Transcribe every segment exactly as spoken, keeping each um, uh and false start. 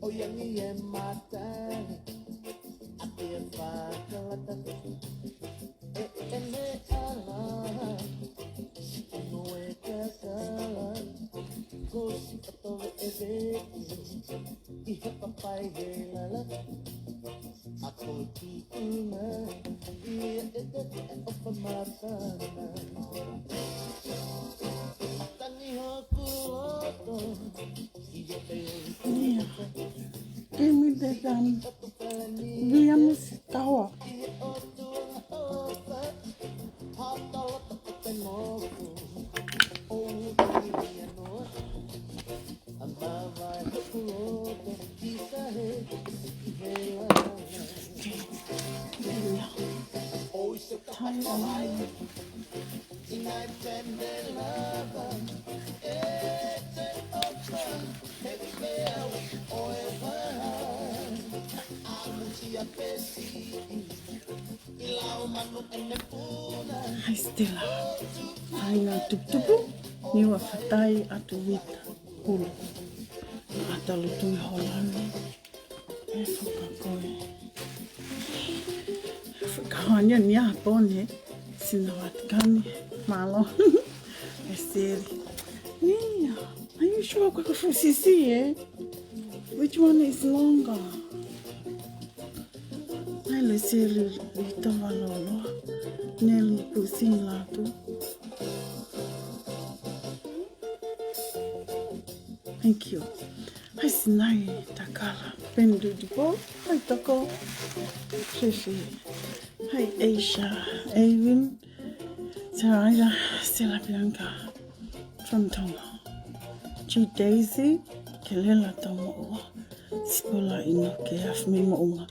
ʻOiauē, mātali, ʻa e fakalata. ʻE, ʻene ala, siʻi moe kakala, ko siʻi ʻoto ʻe veʻe, ʻi he papai he lala. ʻA ko e tikuna, ʻi he ʻete ʻofa māfana. Tangi hoku loto, ʻi he ʻEiki. Give me the, um, Williams tower. Hi, Stella. Fāinga tuputupu, niua fatai atu vita. Hulu. ʻAta lutu ni hola ni. ʻE fakakoe. Fakahā ni a pone. Sina vatikani. Mālō. ʻE Seli. Nia. Are you sure ko e fuʻu siʻisiʻi, eh? Which one is longer? ʻAi, Leseli, Vita Valoloa. Neli Pusi Latu. Thank you. Hi, Sinai Takala. Pendudupo. Hi, Toko. Fifi. Hi, Asia. Avin. Saraira, Stella Bianca from Tonga. G Daisy, Kelela Tomoʻua, Sipola Inoke Afimi Moʻunga.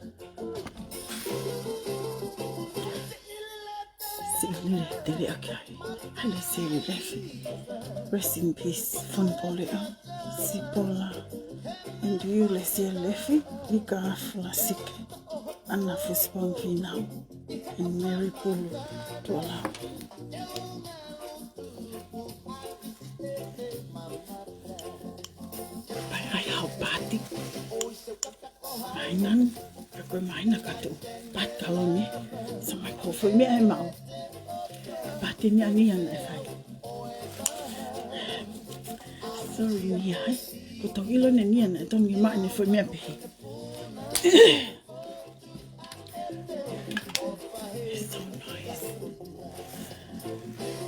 Siʻi Lile Tele Akai, Hale Sili Lefi. Rest in peace, Fonpoleʻo, Sipola, and you, Lesia Lefi, Lika Afulasike, Ana Fusipon Finau, and Mary Pulu Tuala. Bye, bye, how party. Māhina ni, ka ko e māhina ka tuʻu. Pati kaloni, sa mai ko fui mea e mau. Pati ni ani ana e fai. Sorry, ni ai. Ko tau ʻilo ne ni ana, tau ni mai ne fui mea pehe. It's so nice.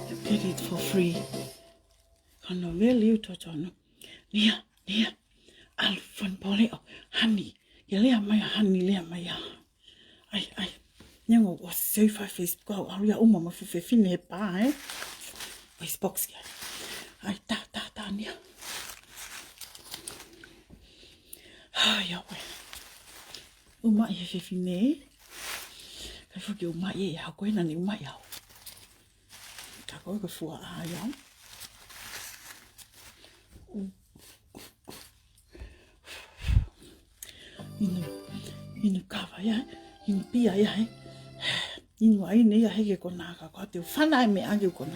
You get it for free. Kano veli u totonu. Nia, nia. ʻAlu Fonpoleʻo, honey. Ke lea mai a honey, lea mai a. ʻAi, ʻai. Neongo ʻoku ʻosi ʻi he Facebook au, ʻalu ia uma mo e fuʻu fefine he pā, eh? ʻAi, box kia. ʻAi, tā, tā, tā, nia. ʻAi, ʻaue. Uma ʻi he fefine. Kai foki uma ʻi he, ʻa ko ena ni uma ʻi au. Ka ko e fua ai au. Inu, inu kava ia, inu pia ia, eh. Inu ai nei ia he ke kona ka ko te u fana e meʻa ke u kona.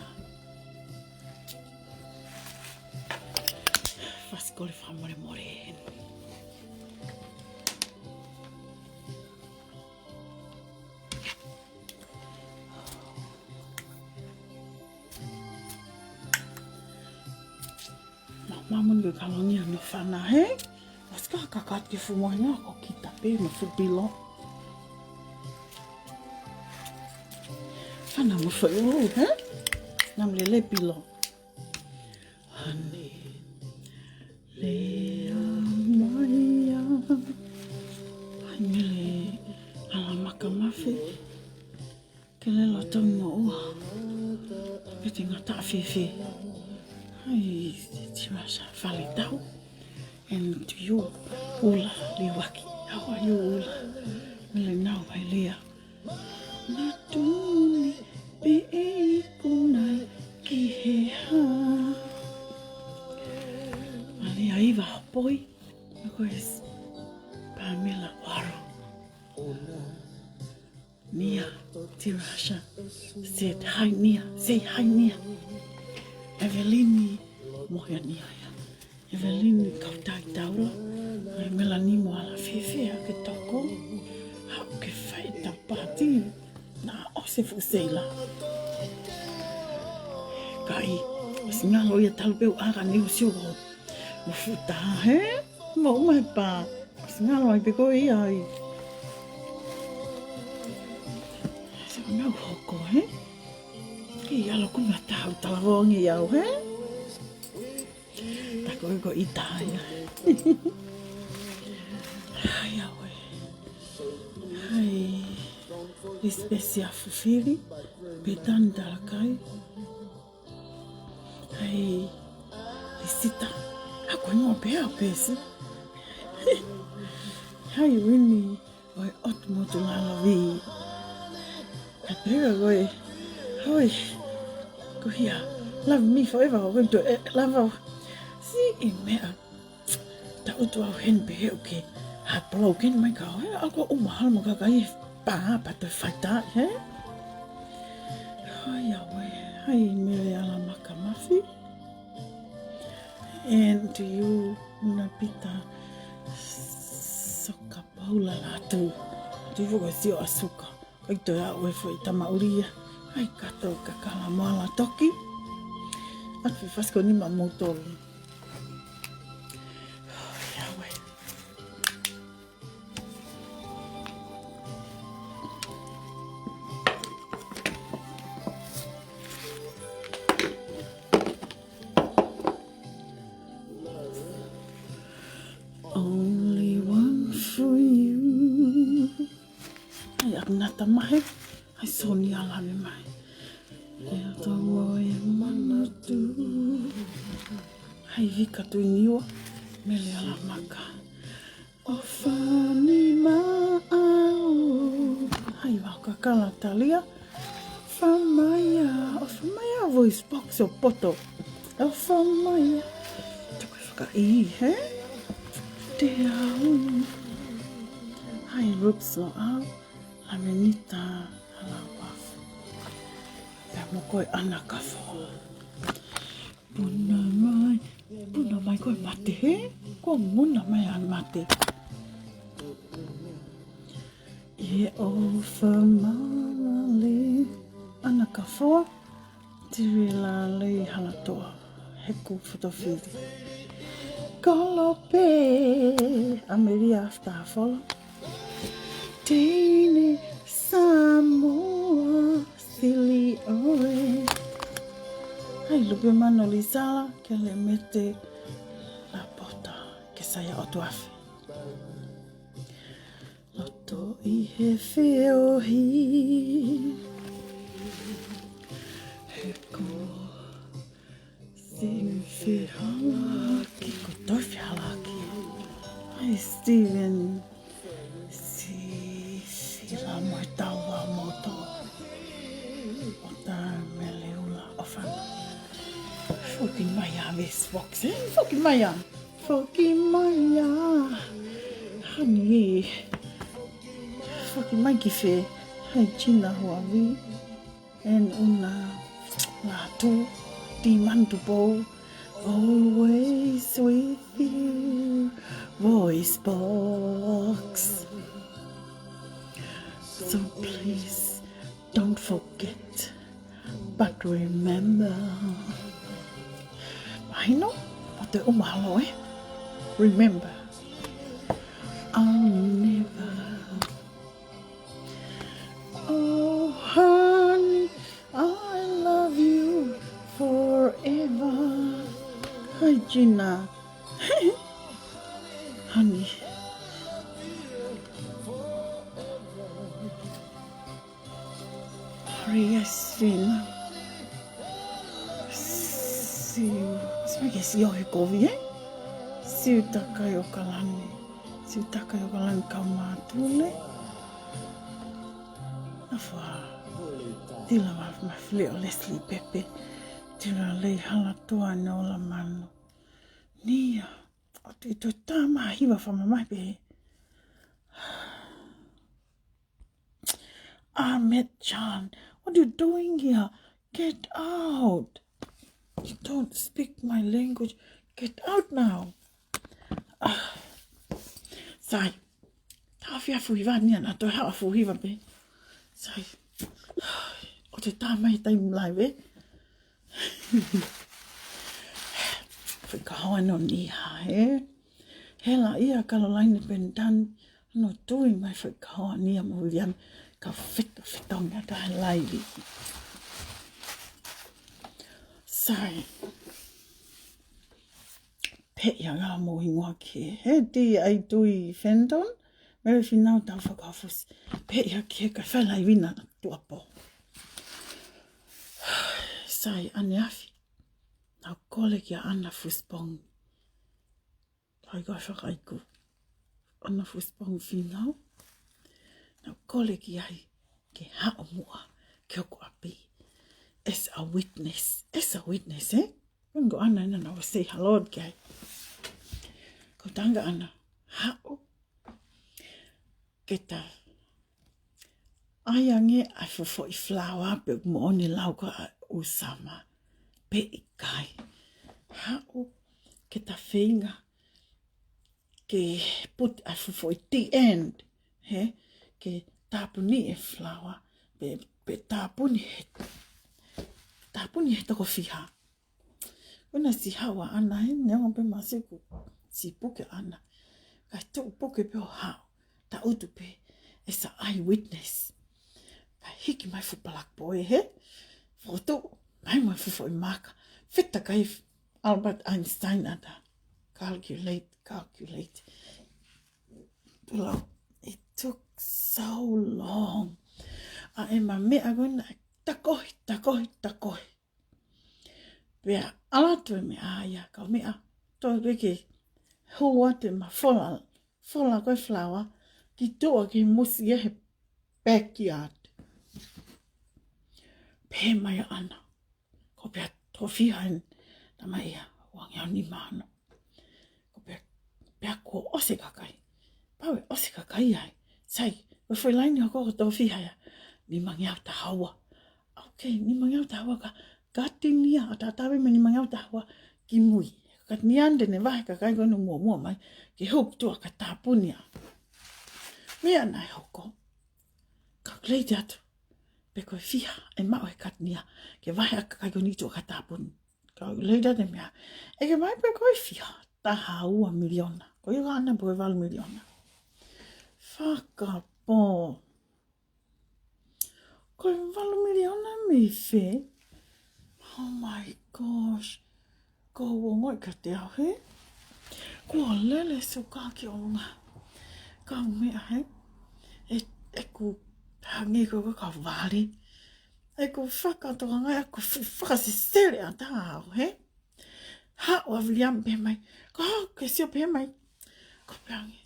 Fasikole fakamolemole. Ma, ma mun ke kalongi ano fana, he? Mas ka kakat ke fumo hina ko kita pe ma fu pilo. Fana mo fai ulu, he? Nam lele pilo. Lea mai ā. ʻAi Mele ʻAlamaka Mafi. Ke lelo tau mo ua. Pete ngata fifi. ʻAi Tirasa Faletau. And to you, Ula Liwaki. How are you, Ula? Mele nau ʻai lea. Natuni pe ʻe ikuna ki he hā. Malia Iva Hopoi. Of course, Pamela Waro. Nia, Tirasha. Said hi, Nia. Say hi, Nia. Evelini Moheania. Evelini Kautaitaula. ʻAi Melani Moala Fifi, ʻa ke toko. Haʻu ke fai ʻeta pāti. Naʻa ʻosi e fuʻu seila. Kai, ʻosi ngalo ia talu pē ʻoku ʻaka ni ʻosi ʻo mo futa, he? Mo uma e pā. ʻOsi ngalo ai pē ko ia ai. Sa nau hoko, he? Kei ʻalu ko ngata au talavongi au, he? Ta ko e ko ʻita ia. Hai au ē. Hai. Lispesia Fufili. Petan Talakai. Hai, Lisita. Ako ingo pea pesi. Hai, Wini. ʻOi, ʻotu motu lalo vi. Ka pega koe. Hoi. Ko hia. Love me forever. Ko koe to e lava. Si i mea. Ta utu au hen pe he uke. Ha polo ken mai ka he. Ako uma hal mo ka kai. Pa, pa to faita, he? Hai, au ē. Hai, Mele ʻAlamaka Mafi. And to you, Napita Soka Paula Latu. Tu fuko sio asuka. Kai to ia ue fo i tama ulia. Hai kato kakala moala toki. Atu fasko ni ma motoli. Ia ue. Only one for you. Hai, ak nata mahe. Hai, Sonia lave mai. E tomo e manatu. Hai, Vika Tuiniua. Mele ʻAlamaka. ʻOfa ni maʻau. Hai, vau kakala talia. Famaia, ʻofa mai ā voice box ʻo poto. ʻOfa mai ā. Tuku e fakaʻi, he? Te au. Hai, Rups Loʻau. Lamenita Halauafu. Pea mo koe ʻAna Kafo. Puna mai, puna mai ko e mate, he? Ko muna mai ʻa e mate. ʻE ʻofa mālie, ʻAna Kafo, Tiri Lālei Halatoa, Heku Fotofili. Kolope, ʻAmelia After Follow. Teine Samoa, Sili ʻoe. Hai, Lupe Mano Lisala, Kelemete Lapota, Kesaia ʻOtuafe. Loto ʻi he feohi. He ko Simi fehalaki, ko Tofi halaki. Hai, Steven. Si, sila mo e tau wa moto. ʻOta Meleula ʻOfana. Foki mai ā, West Fox, eh? Foki mai ā. Foki mai ā. Hani. Foki mai ki fē. Hai, Gina Huavi. And Una Latu, Timan Tupou, always with you, voice box. So please don't forget, but remember. Mahino, ʻoku te ʻuma holo, eh? Remember, I'll never Oh, honey, I love you forever. Hi, Gina. Honey. Hurry, yes, Gina. Siu. Sipaki siu he kovi, eh? Siutaka ʻIokalani. Siutaka ʻIokalani kau mātule. Afua. Tila ma, ma fili ʻo Leslie Pepe. Tila lei hala tua ne ola manu. Nia. ʻOku te tā mai hiva fa mamahi pē. Ahmed Chan, what are you doing here? Get out. You don't speak my language. Get out now. Ah. Sai. Taʻofi ʻa e fuʻu hiva ni, ʻa ena toe haʻu ʻa e fuʻu hiva pē. Sai. ʻOku te tā mai he taimi laivi, eh? Faikahoa no ni ha, eh? Hela ia Caroline Pendani, no tui mai faikahoa ni a mo William ka feta fetonga ka laivi. Sai. Pea ia ngā mo hingoa ke he ti ai tui Fenton, Mary Finau tau fakafusi. Pea ia ke ka fai laivi na tuʻapo. Sai ʻaneafi. Nau kole kia ʻAna Fusipong. Hai kai fakaiku. ʻAna Fusipong Finau. Nau kole ki ai ke haʻu muʻa ki hoku ʻapi. As a witness. As a witness, eh? Ko ʻAna ena naʻa ku say hello ki ai. Ko tanga ʻAna. Haʻu. Ke ta ʻai ange ʻa e fuʻu foʻi flower pe ʻoku moʻoni lau ko ā ʻoku sama. Pe ʻikai. Haʻu ke ta feinga ke put ʻa e fuʻu foʻi the end. He? Ke tāpuni e flower. Pe, pe tāpuni he. Tāpuni he toko fiha. Ko ena si haʻu ʻa ʻAna he, neongo pē masiku, si puke ʻAna. Ka tuʻu puke pē ʻo haʻu, ta utu pē, as a eyewitness. Ka hiki mai fuʻu palakpoe he, fotu, mai mai fuʻu foʻi maka. Fetakai Albert Einstein ʻa ta. Calculate, calculate. Tulau, it took so long. ʻA e ma meʻa ko ena, takohi, takohi, takohi. Pea ʻalu atu e meʻa ia, kau meʻa, toe pē ke hua te ma fola, fola ko e flower, ki tuʻa ki musi ia he backyard. Pehē mai ʻa ʻAna, ko pea toko fiha ena, tā mai ia, ua ngeau nima ono. Ko pea, pea kuo ʻosi e kakai. Pau ʻe ʻosi e kakai ai. Sai, ko e foʻi laine hoko ko toko fiha ia. Nimangeau taha ua. Okay, nimangeau taha ua ka, katini ia, ʻa ta tavi me nimangeau taha ua ki mui. Katini ʻa ʻene vahe kakai ko ena muʻomuʻa mai, ke hop tuʻa ka tāpuni ia. Meʻa naʻe hoko. Calculate atu. Pe ko e fiha, ʻe maʻu he katini ia, ke vahe ʻa e kakai ko eni tuʻa ka tāpuni. Calculate atu e meʻa. ʻEke mai pe ko e fiha, taha ua miliona. Ko ia ʻAna pe ko e valu miliona. Fakapō. Ko e valu miliona mei fē? Oh my gosh. Ko u ongoʻi kiate au he. Kuo lele suka ki ʻolunga. Kau meʻa he. ʻE, ʻeku hangē ko ka vale. ʻEku fakatokangaʻi ʻeku fu-, fakasesele ʻa ta au he. Haʻu ʻa William pehē mai. Ko ke sio pehē mai. Ko pehē ange.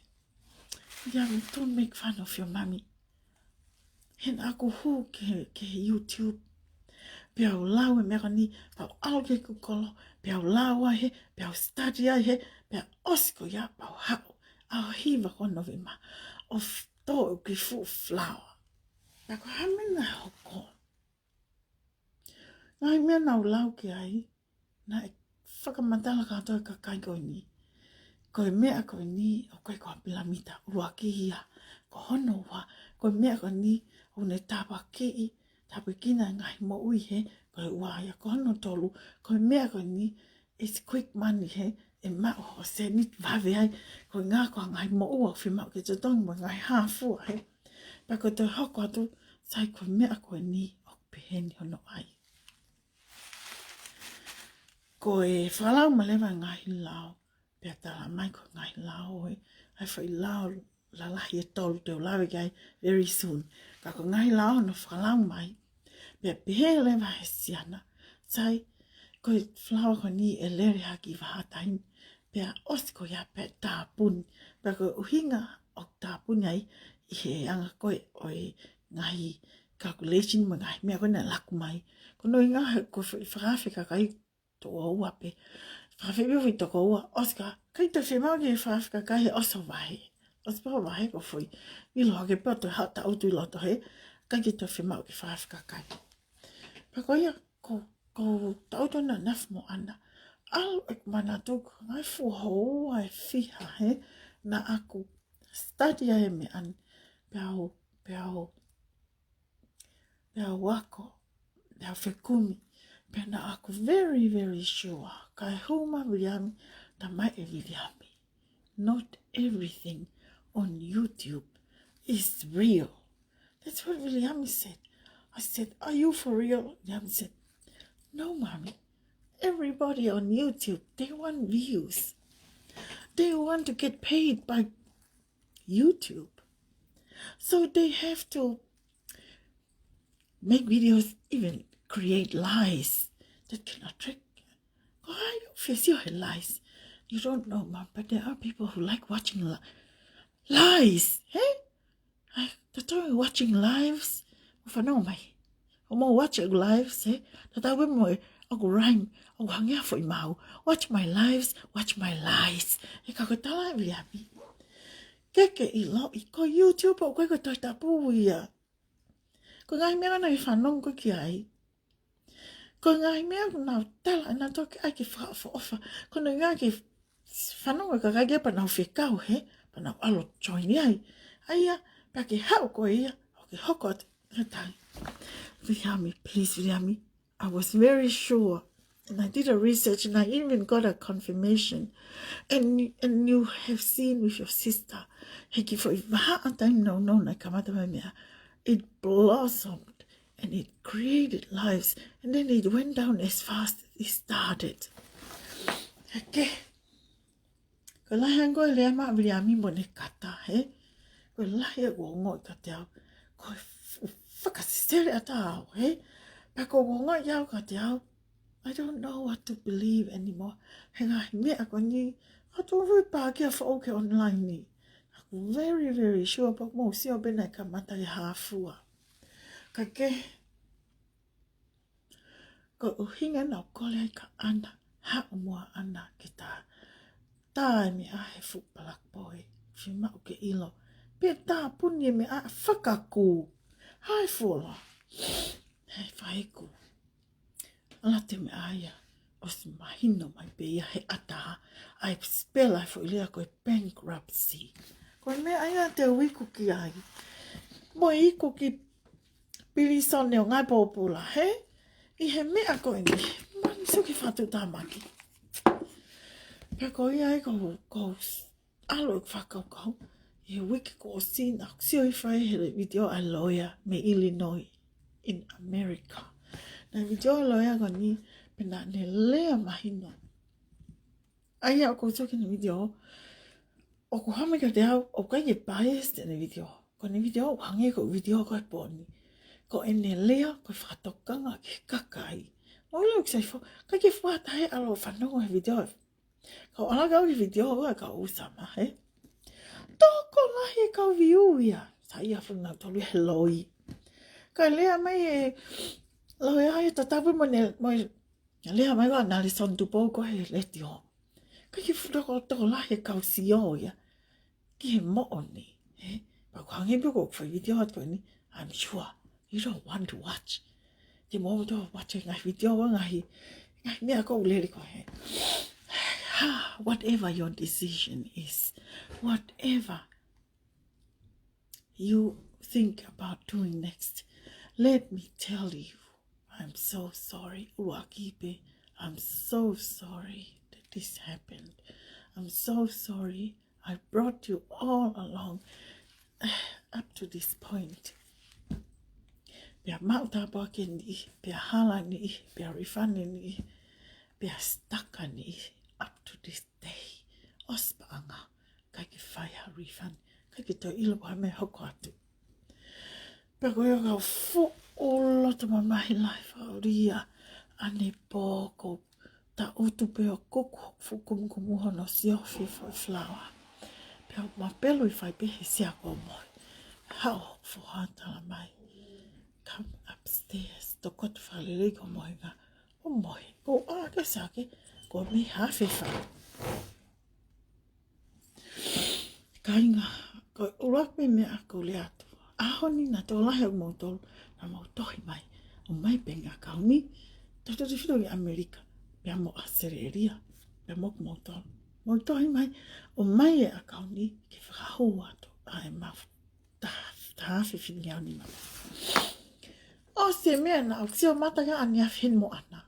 William, don't make fun of your mommy. He naʻa ku hū ki he, ki he YouTube. Pea u lau e meʻa ko eni, pea u ʻalu ki heʻeku kolo, pea u lau ai he, pea u study ai he, pea ʻosi ko ia, pea u haʻu, ʻa e hiva ko Novema, ʻo f-, tō ʻeku kiʻi fuʻu flower. Pea ko e hā e meʻa naʻe hoko. Ngaahi meʻa naʻa ku lau ki ai, naʻe fakamatala kātoa e kakai ko eni. Ko e meʻa ko eni, ʻoku ʻikai ko ha pilamita, ʻuluaki ia. Ko hono ua, ko e meʻa ko eni, ʻoku ne tāpuakiʻi, tāpuekina e ngaahi moʻui he, ko e ua ia. Ko hono tolu, ko e meʻa ko eni, it's quick money he, ʻe maʻu ho sēniti vave ai, ko e ʻuhinga ko e ngaahi moʻua ʻoku fiemaʻu ke totongi mo e ngaahi hā fua he. Pea ko e toe hoko atu, sai ko e meʻa ko eni, ʻoku pehē ni hono ʻai. ko e fakalau mai leva e ngaahi lao, pea tala mai ko e ngaahi lao ē, ʻa e foʻi lao lalahi ʻe tolu te u lave ki ai very soon. Ka ko e ngaahi lao hono fakalau mai. Pea pehē leva ʻe he siana, sai, ko e fakalau ko eni ʻe lele hake ʻi vahaʻa taimi. Pea ʻosi ko ia pea tāpuni. Pea ko e ʻuhinga ʻoku tāpuni ai ʻi he anga ko ē ʻo e ngaahi calculation mo e ngaahi meʻa ko ē naʻe laku mai. Ko hono ʻuhinga he ko e foʻi fakaafe kakai toko ua pē. Fakaafe pē foʻi toko ua, ʻosi ka, ʻikai toe fiemaʻu ke fakaafe kakai he ʻosi hoʻo vahe. ʻOsi pē hoʻo vahe ko e foʻi. ʻIlo hake pē ʻo toe haʻu ʻo taʻutu ʻi loto he, ʻikai ke toe fiemaʻu ke fakaafe kakai. Pea ko ia, ko, ko taʻutu na naf mo ana. ʻAlu ʻeku manatu ko e ngaahi fuʻu houa ʻe fiha he, naʻa ku study ai e meʻa ni. Pea u, pea u, pea u ako, pea u fekumi. Pea naʻa ku very, very sure. Kae hū mai Viliami, talamai ʻe Viliami, not everything on YouTube is real. That's what Viliami said. I said, "Are you for real?" Viliami said, "No, Mommy. Everybody on YouTube, they want views. They want to get paid by YouTube. So they have to make videos, even create lies that can attract." Ko hai ʻoku fie sio he lies? "You don't know, Mom, but there are people who like watching li-, lies, eh? Ai, tatau e watching lives, ʻo fanongo mai. ʻO mo watch ʻeku lives, eh? Tatau pē mo ʻeku rhyme, ʻoku hangē ha foʻi mau. Watch my lives, watch my lies." He ka ko e tala ʻe Viliami, ke ke ʻiloʻi, ko YouTube ʻoku ʻikai ko e Tohi Tapu ia. Ko e ngaahi meʻa naʻe fanongo ki ai, ko e ngaahi meʻa naʻa nau tala, naʻa nau toki ʻai ke fakaʻofoʻofa. Ko hono ʻuhinga ke fanongo e kakai ke pea nau fekau he, pea nau ʻalu ʻo join ai. ʻA ia, pea ke haʻu koe ia, ʻo ke hoko atu he tangi. Viliami, please, Viliami. I was very sure. And I did a research and I even got a confirmation. And, and you have seen with your sister. He kiʻi foʻi vahaʻa taimi nounou naʻe kamata mai e meʻa. It blossomed and it created lives. And then it went down as fast as it started. Okay. Ko e lahi ange ko e lea mai Viliami mo ʻene kata, he? Ko e lahi ʻeku ongoʻi kiate au. Ko e f-, fakasesele ʻatā au, he? Pea ko e ongoʻi au kiate au, I don't know what to believe anymore. He ngaahi meʻa ko eni, ka tu fui pā kia foʻou ke online ni. Aku very, very sure pea mo sio pē naʻe kamata e hā fua. Ka ke, ko e ʻuhinga naʻa ku kole ai kia ana, haʻu mo ana ke tā. Tā e meʻa he fuʻu palakpoe, fiemaʻu ke ʻilo. Pea tāpuni e meʻa fakakū. Hai fola. Hai faiku. ʻAlu atu e meʻa ia, ʻosi mahino mai pē ia he ʻatā, ʻa e spell ʻa e foʻi lea ko e bankruptcy. Ko e meʻa ia te u iku ki ai. Mo iku ki pilīsone ʻo ngaahi pōpula, he? ʻI he meʻa ko eni, mani suki fatutamaki. Pea ko ia ai ko, ko ʻalu e fakakaukau, ʻi he uike kuo ʻosi naʻa ku sio hifo ai he video ʻa e loea mei Illinois in America. Naʻe video e loea ko eni, pea naʻa ne lea mahino. ʻA ia ʻoku ou sio ki heʻene video, ʻoku hā mai kiate au, ʻoku ʻikai ke bias ʻene video. Ko ʻene video, ʻoku hangē ko e video ko e pō ni. Ko ʻene lea, ko e fakatokanga ki he kakai. Mo leo ki sai fo, ʻikai ke fuata he ʻalu ʻo fanongo he video. Ka u ʻalu au ki he video ko ē ʻa e kau Usama, he? Tokolahi e kau view ia. Saiʻia foki nautolu ia he loi. Ka lea mai e loea ia tatau pē mo ʻene, mo e lea mai ko ē ʻa Nelson Tupou ko ē he letiō. ʻIkai ke fuʻu toko, tokolahi e kau sio ia ki he moʻoni, he? Pea ʻoku hangē pē ko e fai video atu ko eni, I'm sure you don't want to watch. Te mou toe watch e ngaahi video, ngaahi, ngaahi meʻa ʻoku lele ko ē he. Whatever your decision is, whatever you think about doing next, let me tell you, I'm so sorry. ʻUluaki pē, I'm so sorry that this happened. I'm so sorry I brought you all along up to this point. Pea maʻu tāpuaki e niʻihi, pea hala e niʻihi, pea refund e niʻihi, Pea stuck ʻeni up to this day. ʻOsi paʻanga, ʻikai ke fai ha refund, ʻikai ke toe ʻilo ko e hā e meʻa hoko atu. Pea ko ia kau fuʻu loto mamahi lahi fakaʻulia ʻanepō, ko e taʻutu pē ʻo kuku hoku fuʻu kumukumu hono siofi foʻi falaoa. Pea u mapelu ʻi fai pē he sea ko mohe. Haʻu hoku foha, tala mai, "Come upstairs, tokoto fakalelei ko mohenga." ʻO mohe. Ko ʻā ke sake, ko e meʻa hā fefā. Kāinga, ko e ʻuluaki meʻa ʻoku ou lea atu. ʻAho ni naʻa tokolahi ʻoku mou tohi, naʻa mou tohi mai. ʻOmai pē ʻa e ʻakauni, tautefito ki ʻAmelika, pea mo ʻAositelēlia, pea mo kimoutolu. Mou tohi mai, ʻomai e ʻakauni ke fakahū atu ʻa e mafu. Taha, taha fefine ʻaho ni mama. ʻOsi e meʻa naʻa ku sio mata kia ʻAniafi heni mo ʻAna.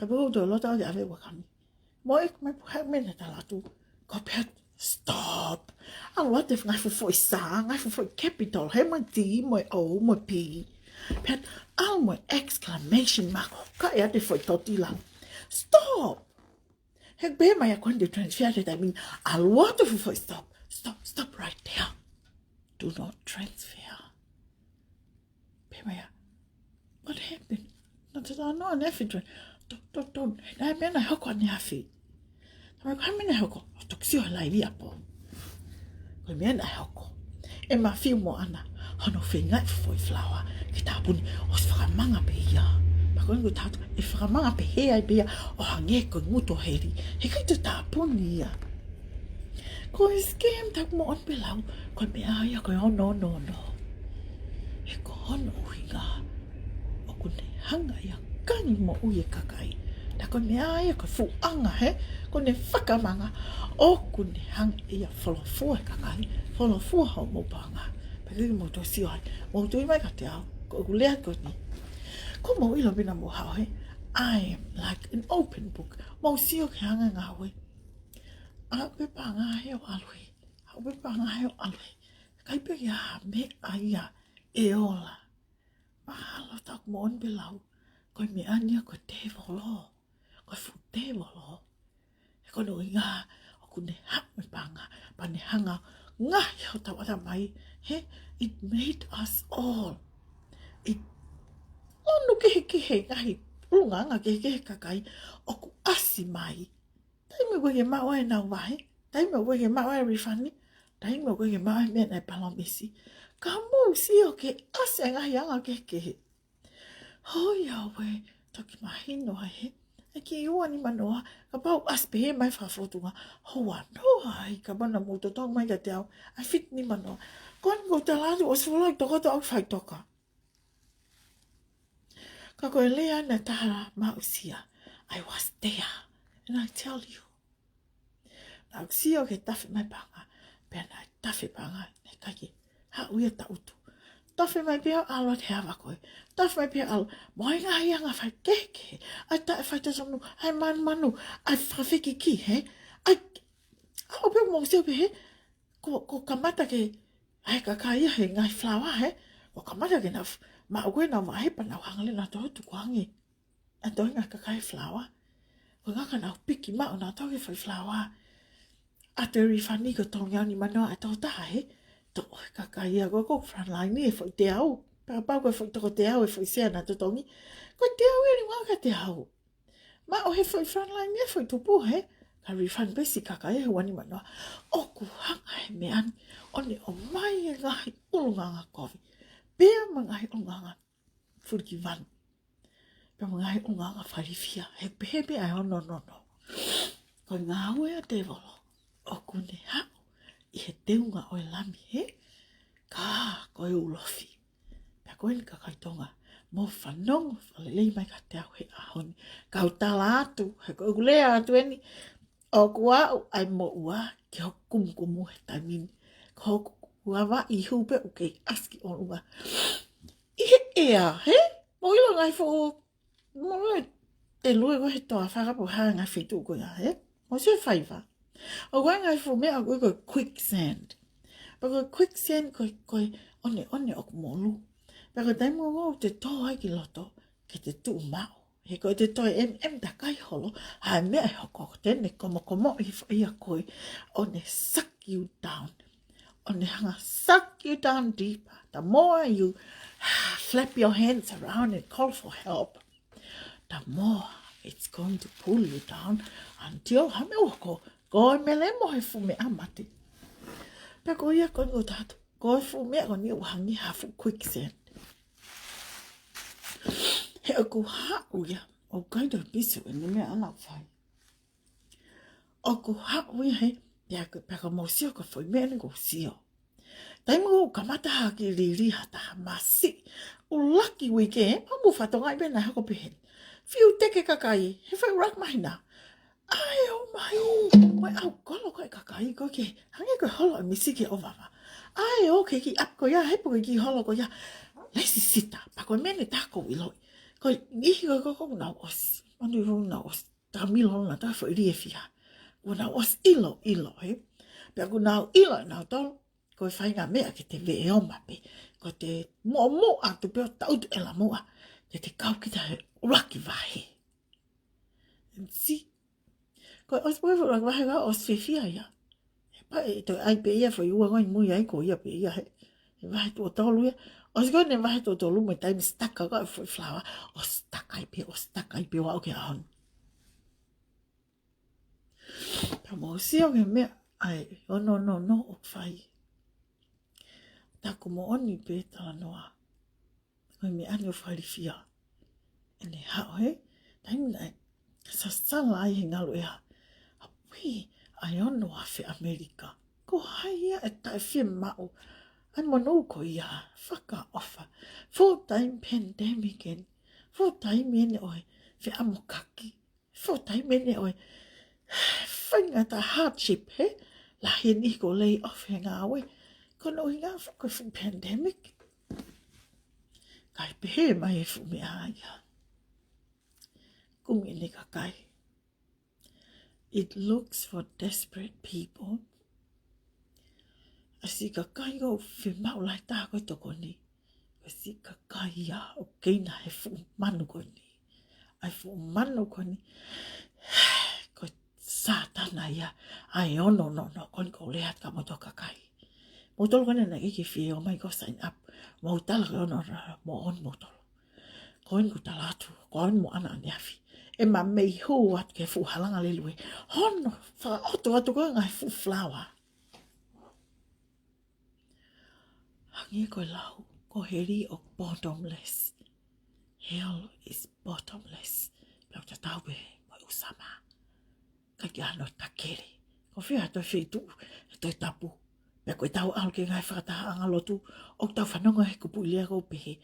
Ka pau tō loto au ke ʻave ʻa e ʻakauni. Mo e meʻa pē ʻoku haʻu mei he tala atu, ko e pehē, "Stop." ʻAlu atu e ngaahi fuʻu foʻi sā, ngaahi fuʻu foʻi capital, he mo e T, mo e O, mo e P. Pehē, ʻalu mo e exclamation mark, ʻo ka e ate foʻi totila. "Stop." He pehē mai ʻa e ko eni te transfer he taimi ni, ʻalu atu e fuʻu foʻi stop. "Stop, stop right there. Do not transfer." Pehē mai ʻa, "What happened?" Naʻa te tala noa ne fitwe. "Don't, don't, don't. Naʻe meʻa naʻe hoko ʻAniafi." Tala mai, "Ko e hā e meʻa naʻe hoko?" ʻO toki sio he laivi ʻapo. Ko e meʻa naʻe hoko, ʻe Mafiu mo ʻAna hono feingaʻi foʻi falaoa ke tāpuni, ʻosi fakamanga pē ia. Pea ko eni ko e tala atu, ʻe fakamanga pē he ai pē ia, ʻo hangē ko e ngutu ʻo heli. Heʻikai toe tāpuni ia. Ko e scam, taku moʻoni pē lau, ko e meʻa ia ko e ono ono ono. He ko hono ʻuhinga, ʻoku ne hanga ia ʻo kangi moʻui e kakai. Naʻa ko e meʻa ia ko e fuʻu anga he, ko ʻene fakamanga, ʻoku ne hanga ia ʻo folofua e kakai, folofua hoʻomou paʻanga. Pea ke mou toe sio ai, mou tui mai kiate au, ko ʻeku lea ko eni. Ko mou ʻilo pē naʻa mou haʻu he, I am like an open book. Mou sio ki he anga e ngāue. Aʻu pē paʻanga he ʻo ʻalu he. Aʻu pē paʻanga he ʻo ʻalu he. ʻIkai pē ke ʻi ai ha meʻa ia ʻe ola. Mahalo taku moʻoni pē lau, ko e meʻa ni ia ko e tēvolo. Ko e fuʻu tēvolo. He ko hono ʻuhinga, ʻoku ne haʻu mo e paʻanga, pea ne hanga ʻo ngaohi hotau ʻatamai. He, it made us all. It, ʻo ʻunu kehekehe, ngaahi ʻulungaanga kehekehe e kakai ʻoku ʻasi mai. Taimi ʻoku ʻikai ke maʻu ai ʻenau vahe, taimi ʻoku ʻikai ke maʻu ai e refund, taimi ʻoku ʻikai ke maʻu ai e meʻa naʻe palōmesi. Ka mou sio ki he ʻasi e ngaahi anga kehekehe. Hoi au ē, toki mahino ai he, e kiʻi ua nima noa, kapau ʻasi pē he mai fakafōtunga, houa noa ai, kapau naʻa mou totongi mai kiate au ʻa e fitu nima noa. Ko eni ʻoku ou tala atu, ʻosi fuoloa tokoto au faʻitoka. Ka ko e lea naʻe taha maʻu sia. I was there. And I tell you. Naʻa ku sio ki he tafe mai paʻanga. Pea naʻe tafe paʻanga. Naʻe ʻikai ke haʻu ia ʻo taʻutu. Tafe mai pē ia ʻo ʻalu atu he ava ko ē. Tafe mai pē ia ʻo ʻalu. Mo e ngaahi anga faikehekehe. ʻA e taʻefaitotonu. ʻA e manumanu. ʻA e fakafekiki he. ʻA e, ʻa ʻo pē mou sio pē he. Ko, ko kamata ke, ʻa e kakai ia he ngaahi falaoa he, ko kamata ke nau f-, maʻu ko ē ʻenau vahe pea nau hanga leva ʻo nau tukuange. ʻA e toenga e kakai falaoa. Ko e ngaahi ka nau piki maʻu ʻo nau toki fai falaoa. ʻA e refund ko e tolungeau nima noa ʻa e tokotaha he, toʻo he kakai ia ko e ko e frontline ʻi he foʻi teau. Pea kapau ko e foʻi toko teau e foʻi sea naʻa totongi. Ko e teau ʻe lima ka teau. Maʻu he foʻi frontline ia foʻi tupu he, ka refund pē siʻi kakai ia he ua nima noa. ʻOku hanga he meʻa ni, ʻo ne ʻomai e ngaahi ʻulungaanga kovi. Pea mo e ngaahi ʻulungaanga fulikivanu. Pea mo e ngaahi ʻulungaanga fakailifia, he pehē pē ʻa e ono ono ono. Ko e ngāue ʻa e tēvolo, ʻoku ne haʻu ʻi he teunga ʻo e lami he, ka ko e ulofi. Pea ko eni kakai Tonga, mou fanongo fakalelei mai kiate au he ʻaho ni. Kau tala atu, he ko ʻeku lea atu eni, ʻoku aʻu ʻa e moʻua ki hoku kumukumu he taimi ni. Ko hoku ava ʻi hū pē ʻoku kei ʻasi ki ʻolunga. ʻI he ʻea, he? Mou ʻilo ngaahi fuʻu, mou ʻilo e lue ko ē he toafa kapau ko e hā e ngaahi feituʻu ko ia, he? Mou sio he faiva. ʻOku ʻi ai e ngaahi fuʻu meʻa ʻoku ui ko e quicksand. Pea ko e quicksand ko e, ko e ʻoneʻone ʻoku molu. Pea ko e taimi ʻoku te tō ai ki loto, ke te tuʻu maʻu. He ko e te toe em em takai holo, ʻa e meʻa ʻe hoko, te ne komokomoʻi foʻi hia koe, ʻo ne suck you down. ʻO ne hanga suck you down deeper. The more you flap your hands around and call for help, the more it's going to pull you down until hame oko, ko e melemo he fuʻu meʻa mate. Pea ko ia ko eni ʻoku tau, ko e fuʻu meʻa ko eni ʻoku hangē ha fuʻu quicksand. He ʻoku haʻu ia, ʻoku ʻikai toe pisi ʻene meʻa ʻaʻana ʻoku fai. ʻOku haʻu ia he, pea ko, pea ko mou sio ko e foʻi meʻa ni ʻoku ou sio. Taimi ʻoku kamata hake lili ha taha masiʻi, ʻuluaki uike, ʻo mou fatongia pē naʻe hoko pehē ni. Fiu teke kakai, he fai ʻuluaki māhina. ʻAi ʻo mai, mai ʻau kolo ko e kakai ko ē ke, hangē ko e holo ʻa e misi ke ʻo vava. ʻAi ʻo ke ki ʻapi ko ia, he pē ko e kiʻi holo ko ia. Lesi sita, pea ko e meʻa ni tā ʻoku ou ʻiloʻi. Ko e niʻihi ko ē ʻoku nau ʻosi, ʻoku nau ʻosi. Takamilo na tā foʻi lī ʻe fiha. ʻOku nau ʻosi ʻilo, ʻilo, he. Pea ʻoku nau ʻilo ʻe nautolu, ko e faʻahinga meʻa ke te veʻe ʻo mape. Ko e te moʻomoʻa atu pē ʻo tau tu ʻe la moʻa. Ke te kau kita he ʻuluaki vahe. And see? Ko e ʻosi pē ʻuluaki vahe ka ʻosi fiefia ia. He pea ʻe toe ʻai pē ia foʻi ua ko ē ʻi mui ai ko ia pē ia he. He vahe tuʻo tolu ia. ʻOsi ko ē ʻene vahe tuʻo tolu mo e taimi sitaka ko ē foʻi flower. ʻOsi taka ai pē, ʻosi taka ai pē ʻo aʻu ki he ʻaho ni. Pea mou sio ki he meʻa, ʻai, ʻo no, no, no, ʻoku fai. Taku moʻoni pē talanoa. Ko e meʻa ni ʻoku fai lifia. ʻEne haʻu he, taimi naʻe, sasala ai he ngalu ʻe ha. ʻApē, ʻai ono afe ʻAmelika. Ko hai ia ʻe taʻefiemaʻu. ʻAi monū ko ia, fakaʻofa. Full time pandemic eni. Full time eni ʻo e, feʻamokaki. Full time eni ʻo e, faingataʻa hardship he, lahi eni ko e lay off he ngāue. Ko hono ʻuhinga foki ko e fuʻu pandemic. Kae pehē mai e fuʻu meʻa ia. Kumi ʻene kakai. It looks for desperate people. ʻA e siʻi kakai ʻoku fiemaʻu lahi taha ko e tokoni. Ko e siʻi kakai ia ʻoku keina he fuʻu manu ko eni. ʻA e fuʻu manu ko eni. Ko e Sātana ia. ʻAi ono, no, no, ko eni ʻoku ou lea atu kia moutolu kakai. Moutolu ko eni naʻe ʻikai ke fie ō mai ko e sign up. Mou tala ko e ono, no, no, moʻoni moutolu. Ko eni ʻoku tala atu, ko eni mo ʻaneafi. ʻE ma mei hū atu ki he fuʻu halanga lelue. Hono, fakaʻoto atu ko e ngaahi fuʻu flower. Hangē ko e lau, ko heli ʻoku bottomless. Hell is bottomless. Pea ʻoku tatau pē mo e ʻū sama. ʻIkai ke ʻi ai hano takele. Ko fē ha toe feituʻu, he toe tapu. Pea ko ʻetau ʻalu ki he ngaahi fakatahaʻanga lotu, ʻoku tau fanongo he kupuʻi lea ʻoku pehē.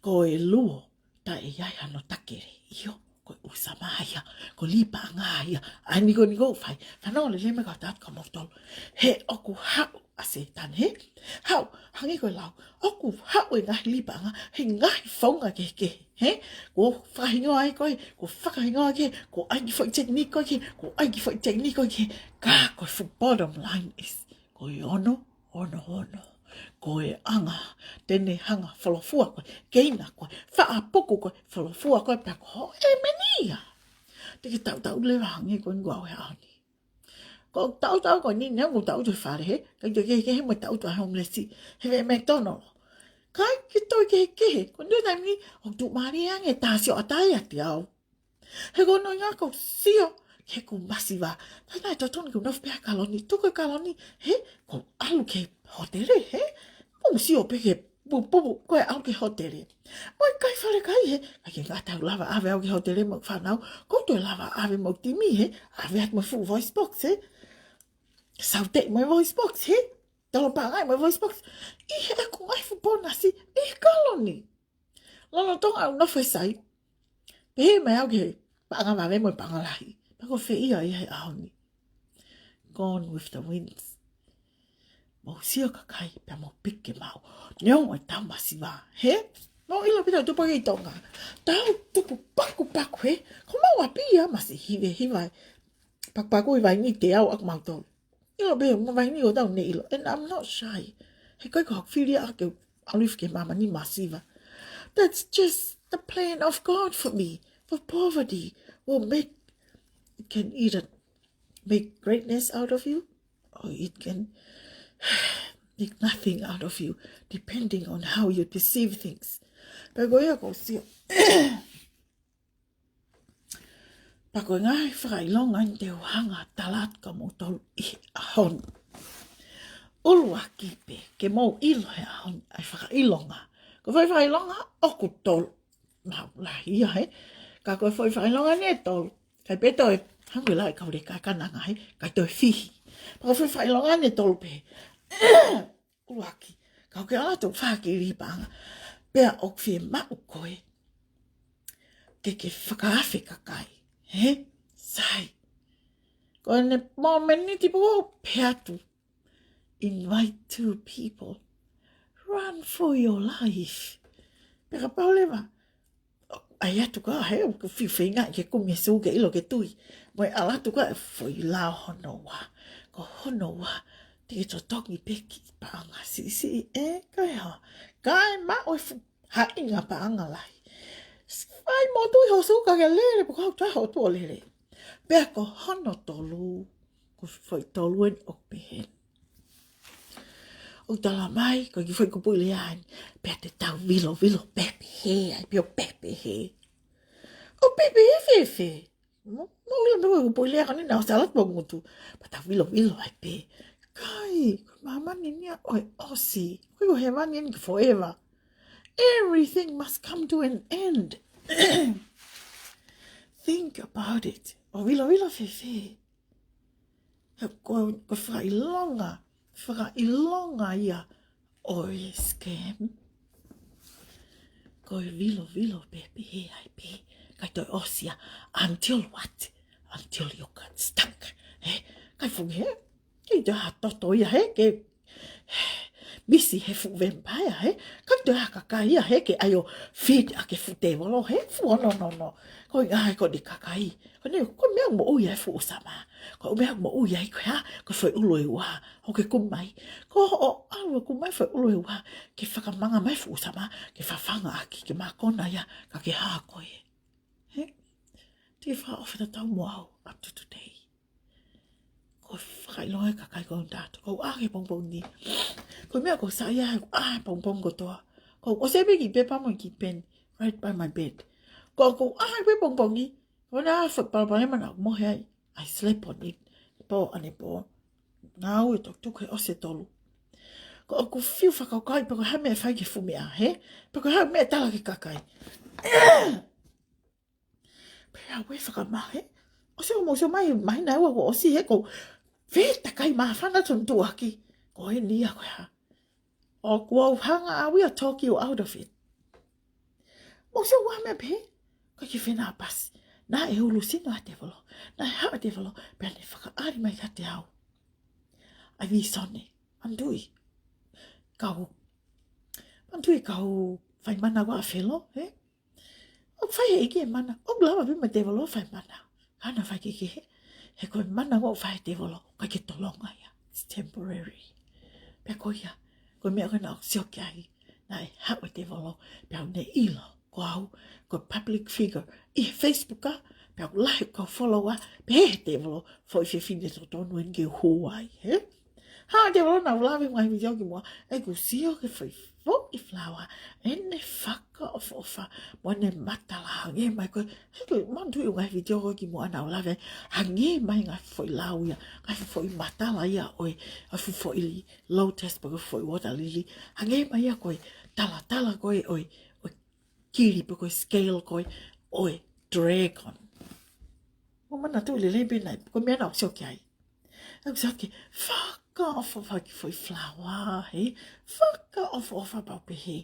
Ko e luo, taʻe ʻi ai hano takele. ʻIo, ko e ʻū sama ia, ko e lī paʻanga ia. ʻAi ni ko eni ʻoku fai. Fanongo lelei mai kau tātu kia moutolu. He ʻoku haʻu ʻa Sētane, he? Haʻu, hangē ko e lau. ʻOku haʻu e ngaahi lī paʻanga, he ngaahi founga kehekehe, he? Kuo fakahingoa ai koe, kuo fakahingoa ki hē, kuo ʻai kiʻi foʻi technique ko ē ki hē, kuo ʻai kiʻi foʻi technique ko ē ki hē. Ka ko e fuʻu bottom line is, ko e ono, ono, ono. Ko e anga, te ne hanga folofua koe, keina koe, fakapuku koe, folofua koe, pea ko hoʻo ʻēmeni ia. Te ke tautau leva hangē ko eni ʻoku ou ʻai he ʻaho ni. Ko e tautau ko eni, neongo ʻoku tau ʻi he fale he, ʻikai toe kehekehe mo e tautau ʻa e homeless he veʻe McDonald. ʻIkai ke toe kehekehe, ko e taimi ni, ʻoku tuʻumālie ange, tā sio ʻatā ia ʻiate au. He ko hono ʻuhinga ʻoku ou sio ki heʻeku masiva. Taimi naʻe totonu ke u nofo pē he kaloni, tuku e kaloni, he, ʻoku ou ʻalu ki he hōtele, he, ʻoku ou sio pē ki he pupupu, ko e ʻalu ki he hōtele. Mo e kai fale kai, he, ʻikai ke ngata ʻeku lava ʻave au ki he hōtele mo e fānau, ʻoku ou toe lava ʻave mo e timi, he, ʻave atu mo e fuʻu voice box, he. Saute mo e voice box, he. Tolo paʻanga mo e voice box. ʻI heʻeku ngaahi fuʻu pōnasi, ʻi he kaloni. Lolotonga ʻeku nofo he sai. Pehē mai au ki he paʻanga vave mo e paʻanga lahi. Pea ko fē ia ia he ʻaho ni. Gone with the winds. Mou sio kakai, pea mou piki maʻu. Neongo ʻetau masiva. He? Mou ʻilo pē ʻetau tupu ʻi Tonga. Tau tupu pakupaku he. Ko mau ʻapi ia masiva hiva hiva. Pakupaku ʻi vaini te au ʻaku mau tau. ʻIlo pē, mo e vaini ʻoku tau ne ʻilo. And I'm not shy. He ʻikai ko haʻaku fili ʻaʻaku ke ʻalu hifo ki he māmani masiva. That's just the plan of God for me. For poverty will make, it can either make greatness out of you, or it can make nothing out of you, depending on how you perceive things. Pea ko ia ʻoku ou sio, pea ko e ngaahi fakaʻilonga eni te u hanga ʻo tala atu kia moutolu ʻi he ʻaho ni. ʻUluaki pē, ke mou ʻilo he ʻaho ni ʻa e fakaʻilonga. Ko e fai fakaʻilonga ʻoku tolu. Maʻu lahi ia, hē? Ka ko e foʻi fakaʻilonga eni ʻe tolu, ʻikai pē toe hangē ko e lau ʻa e kau leka ʻa e kananga, hē? ʻIkai toe fihi. Pea ko e foʻi fakaʻilonga eni ʻe tolu pē. ʻUluaki, kapau ʻoku ke ʻalu atu ʻo fakakili paʻanga, pea ʻoku fiemaʻu koe ke ke fakaafe kakai, hē? Sai. Ko ʻene momeniti pē ʻoku pehē atu, invite two people. Run for your life. Pea kapau leva ʻai atu ka, hē, ʻoku fiu feinga ke kumi e sū ke ʻilo ke tui, mo e ʻalu atu ka ʻo foʻi lao hono ua. Ko hono ua, te ke totongi pē ki paʻanga siʻisiʻi, ē, kae hā? Kae maʻu e fu-, haʻinga paʻanga lahi. Fai mo tui ho sū ka ke lele, pea ko au toe haʻu atu ʻo lele. Pea ko hono tolu, ko e foʻi tolu eni ʻoku pehē ni. ʻOku tala mai, ko e kiʻi foʻi kupuʻi lea eni, pea te tau vilovilo pē pehē ai, pea ʻo pehē pehē. ʻO pehē pehē fēfē? Mo, mo ʻilo pē ko e kupuʻi lea ko eni naʻa ku ʻosi ʻalu atu ʻo ngutu. Pea tau vilovilo ai pē. ʻIkai, ko e māmani eni ia ʻo e ʻosi. ʻOku ʻikai ko hēvani eni ke forever. Everything must come to an end. Think about it. ʻO vilovilo fēfē? He ko, ko e fakaʻilonga, fakaʻilonga ia ʻo e scam. Ko e vilovilo pē pehē ai pē, kae toe ʻosi ia, until what? Until you got stuck. Hē? ʻIkai fuʻu, hē? ʻIkai toe ha toto ia, hē? Ke misi he fuʻu vampire, hē? ʻIkai toe ha kakai ia, hē? Ke ʻai ʻo feed ʻaki e fuʻu tēvolo, hē? Fuʻu ono, no, no. Ko e ngaahi ko eni kakai. Ko eni, ko e meʻa moʻui ia e fuʻu sama. Ko e meʻa moʻui ia ko e hā? Ko e foʻi ʻulu ʻe ua ʻoku ke kumi mai. Ko hoʻo ʻalu ʻo kumi mai e foʻi ʻulu ʻe ua ke fakamanga mai e fuʻu sama, ke fafanga ʻaki, ke mākona ia, ka ke hā koe. Hē? Te ke fakaʻofa tatau mo au up to today. Ko e fakaʻilonga e kakai ko eni ʻatautolu. Ko au ʻaʻaku he pongipongi ni. Ko e meʻa ʻoku ou saiʻia ai, ʻaʻaku he pongipongi kotoa. Ko au ʻosi ʻai pē kiʻi pepa mo e kiʻi peni right by my bed. Ko au ʻaʻaku he pongipongi, ko ʻena foʻi palopalema naʻa ku mohe ai, I sleep on it. Pō ʻanepō. Ngāue tukutuku he ʻosi e tolu. Ko ʻeku fiu fakakaukauʻi pe ko e hā e meʻa ʻe fai ki he fuʻu meʻa, hē? Pe ko e hā e meʻa ʻe tala ki he kakai. Pea u ʻai fakamaʻa, hē? ʻOsi ʻo mou sio mai, māhina ʻe ua kuo ʻosi, hē, ko e fē takai māfana tonu tuʻuaki. Ko eni ia ko e hā? ʻOku ou hanga au ia ʻo talk you out of it. Mou sio ua meʻa pē, ko e kiʻi fenāpasi. Naʻe ʻulusino ʻa e tēvolo. Naʻe haʻu e tēvolo, pea ne fakaʻali mai kiate au ʻa e vīsone. Manatuʻi, kau, manatuʻi kau fai mana ʻa Felo, hē? ʻOku fai ʻe he ʻEiki e mana, ʻoku lava pē mo e tēvolo ʻo fai mana. Ka naʻe fai kehekehe, he ko e mana ʻoku fai ʻe he tēvolo, ʻikai ke tolonga ia. It's temporary. Pea ko ia, ko e meʻa ko ē naʻa ku sio ki ai, naʻe haʻu e tēvolo, pea ne ʻilo ko au ko e public figure ʻi he Facebook, ā, pea ʻoku lahi ʻeku follower, pehē ʻe he tēvolo, foʻi fefine totonu eni ke u hū ai, hē? Haʻu e tēvolo naʻa ku lave he ngaahi vitiō kimuʻa, ʻeku sio ki he foʻi, foʻi falaoa, ʻene fakaʻofoʻofa mo ʻene matala, hangē mai ko e, he ko e, manatuʻi e ngaahi vitiō ko ē kimuʻa naʻa ku lave, hangē mai e ngaahi foʻi lau ia, ngaahi foʻi matala ia ʻo e, ʻa e fuʻu foʻi lotus pe ko e foʻi water lily, hangē mai ia ko e talatala ko ē ʻo e, ʻo e kili pe ko e scale ko ē ʻo e dragon. Mou manatuʻi lelei pē nai, ko e meʻa naʻa ku sio ki ai. ʻOku sio ki he fakaʻofoʻofa ki he foʻi falaoa, hē? Fakaʻofoʻofa pea u pehē,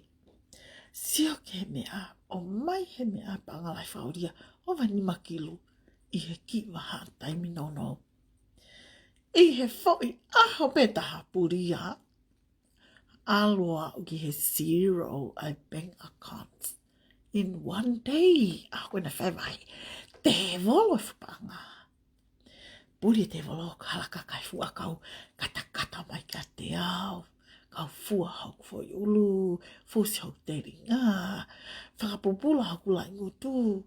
sio ki he meʻa, ʻomai he meʻa paʻanga lahi fakaʻulia, ʻova nima kilu ʻi he kiʻi vahaʻa taimi nounou. ʻI he foʻi ʻaho pē ʻe taha puli ia, ʻalu aʻu ki he zero ʻa e bank account in one day. ʻA ko ē naʻe fai vahe tēvolo e fuʻu paʻanga. Puli e tēvolo, kala kakai fuʻu ʻakau, katakata mai kiate au. Kau fua hoku foʻi ʻulu, fusi hoku telinga, fakapupula hoku laʻi ngutu.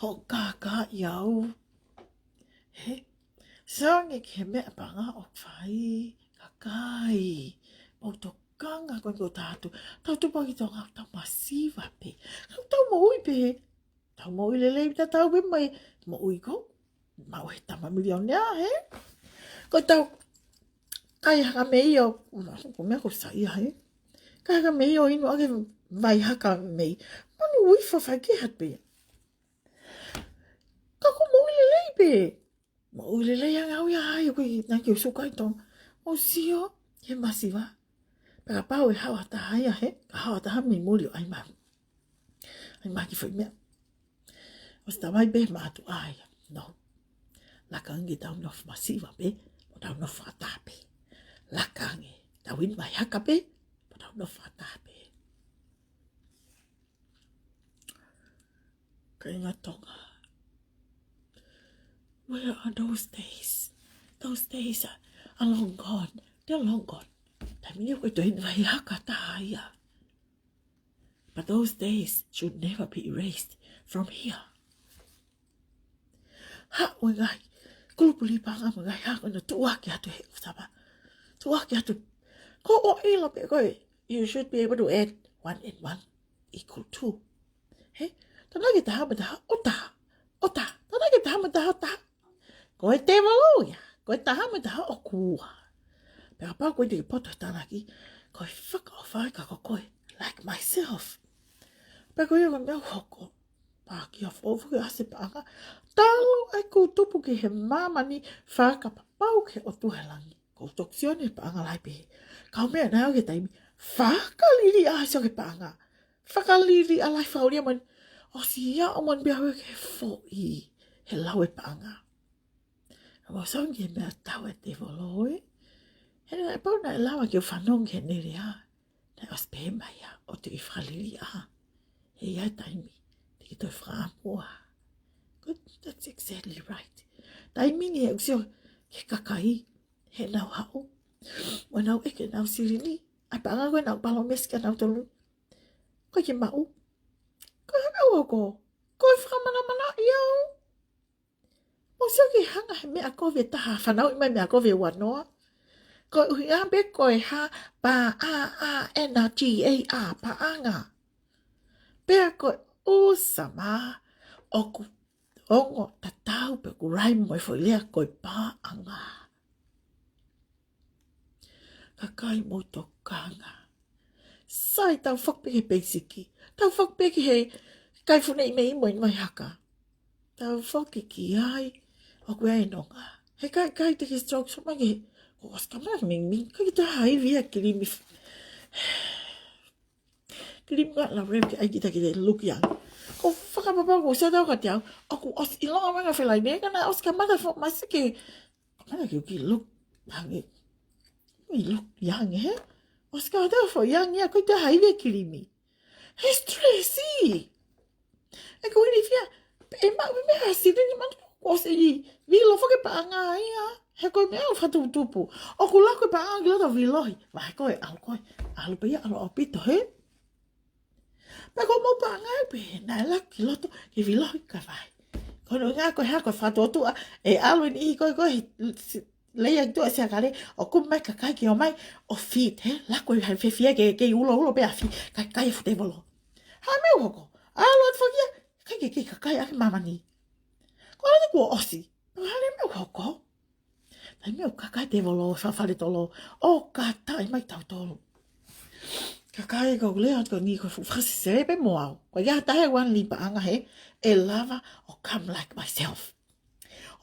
Hoʻo kākaaʻi au. He? Sio ange ki he meʻa paʻanga ʻoku fai, kakai. Mou tokanga ko eni ko tatou. Tau tupu ki Tonga, tau masiva pē. Tau, tau moʻui pē. Tau moʻui lelei, tau tau pē mai. Moʻui ko. Maʻu he tama milionea, he? Ko tau kai haka mei ʻo, ko meʻa ko sa ia, he? Kai haka mei ʻo inu ake vai haka mei. Manu ui fafaki hat pē. Ka ko moʻui lelei pē. Moʻui lelei ange au ia ai, ko i naki o suka i Tonga. Mou sio, he masiva. Pea kapau ʻe haʻu ha taha ia, he? Ka haʻu ha taha mei muli ʻo ʻai mai. ʻAi mai ki foʻi meʻa. ʻOsi tau mai pē mātuʻa ia. No. Laka ange tau nofo masiva pē. Mo tau nofo ata pē. Laka ange. Tau inu vai haka pē. Mo tau nofo ata pē. Kāinga Tonga. Where are those days? Those days are, are long gone. They're long gone. Taimi ni ʻoku ʻikai toe inu vai haka taha ia. But those days should never be erased from here. Haʻu e ngaahi kulupu lipa anga mo e ngaahi hako na tuʻuaki atu he ʻoku tapa. Tuʻuaki atu. Ko ʻoku ʻilo pē koe, you should be able to add one and one equal two. He? Tānaki taha mo taha, ʻo taha. ʻO taha. Tānaki taha mo taha, ʻo taha. Ko e tēvolo ia. Ko e taha mo taha ʻoku ua. Pea kapau ko e te ke poto he tānaki, ko e fakaʻofa ia ka ko koe, like myself. Pea ko ia ko e meʻa ʻoku hoko. Pea ki ha foʻi foʻi ʻasi paʻanga. Talu ʻeku tupu ki he māmani fakapapau ki he ʻOtua he langi. Ko u toki sio ni he paʻanga lahi pē. Ka u meʻa naʻe au ki he taimi. Fakaliliʻa ʻasi au ki he paʻanga. Fakaliliʻa lahi fakaʻulia mani. ʻOsi ia ʻo mani pea au ki he foʻi. He lau e paʻanga. Mou sio ange ki he meʻa tau e tēvolo ē. He naʻe pau naʻe lava ke u fanongo ki heʻene lea. Naʻe ʻosi pehē mai ia ʻoku te ke fakaliliʻa. He ʻe ʻi ai e taimi te ke toe fakaʻamua. Good, that's exactly right. Taimi ni he ʻoku sio ki he kakai, heʻenau haʻu. Mo nau ʻeke ʻenau silini. ʻAi paʻanga ko ʻenau palōmesi kia nautolu. Ko e ke maʻu. Ko e hanga ua ko. Ko e fakamanamanaʻi au. Mou sio ki he hanga he meʻa kovi ʻe taha, fanauʻi mai meʻa kovi ʻe ua noa. Ko e ʻuhinga pē ko e H, P, A, A, N, G, A, paʻanga. Pea ko e ʻusa mā, ʻoku ongo tatau pē ʻoku ʻi ai mo e foʻi lea ko e paʻanga. Kakai mou tokanga. Sai tau foki pē ki he peisiki. Tau foki pē ki he kai funeʻi mei mo inu vai haka. Tau foki ki ai. ʻOku ʻi ai e nonga. He kai, kai te ke stroke so mai ke. Ko ʻosi kamata ming ming. Kai te ha ivi ʻa e kilimi. Kilimi ka la rem ke ʻai kita ke te look young. Ko fakapapau ko sa tau ka te au. ʻOku ʻosi ʻilonga mai ka felai mei ka naʻe ʻosi kamata fo masike. Kamata ke u ki look. Hange. Mi look young, he? ʻOsi kamata fo young ia, ko te ha ivi ʻa e kilimi. He stressy. ʻE ko ini fia. ʻE ma, me ha sili ni man ko se i. Vilo foki paʻanga ia. He ko e meʻa ʻoku fakatuputupu. ʻOku lako e paʻanga ki loto vilohi. Vahe ko e ʻalu ko e. ʻAlu pē ia, ʻalu ʻaupito, he? Pea ko mou paʻanga pē, naʻe lako ki loto, ke vilohi ka vai. Ko hono ʻuhinga ko e hā ko e fakatuʻotuʻa, ʻe ʻalu eni ʻi ko e, ko e, si-, lei atu ʻa e siakale, ʻoku mai kakai ke ō mai, ʻo feed, he, lako ʻi he fefie ke, ke uloulo pē ʻa feed, kai, kai e fuʻu tēvolo. Hā meʻa ʻoku hoko, ʻalu atu foki ia, kai ke, ke kakai ʻa e māmani. Ko ʻalu atu kuo ʻosi, hā meʻa ʻoku hoko. Taimi ʻoku kakai tēvolo, fafale tolo, ʻo kātaki mai tautolu. Kakai ko e lea atu ko eni ko e fuʻu fakasesele pē mo au. Ko ia tahe wan li paʻanga he, ʻe lava ʻo come like myself.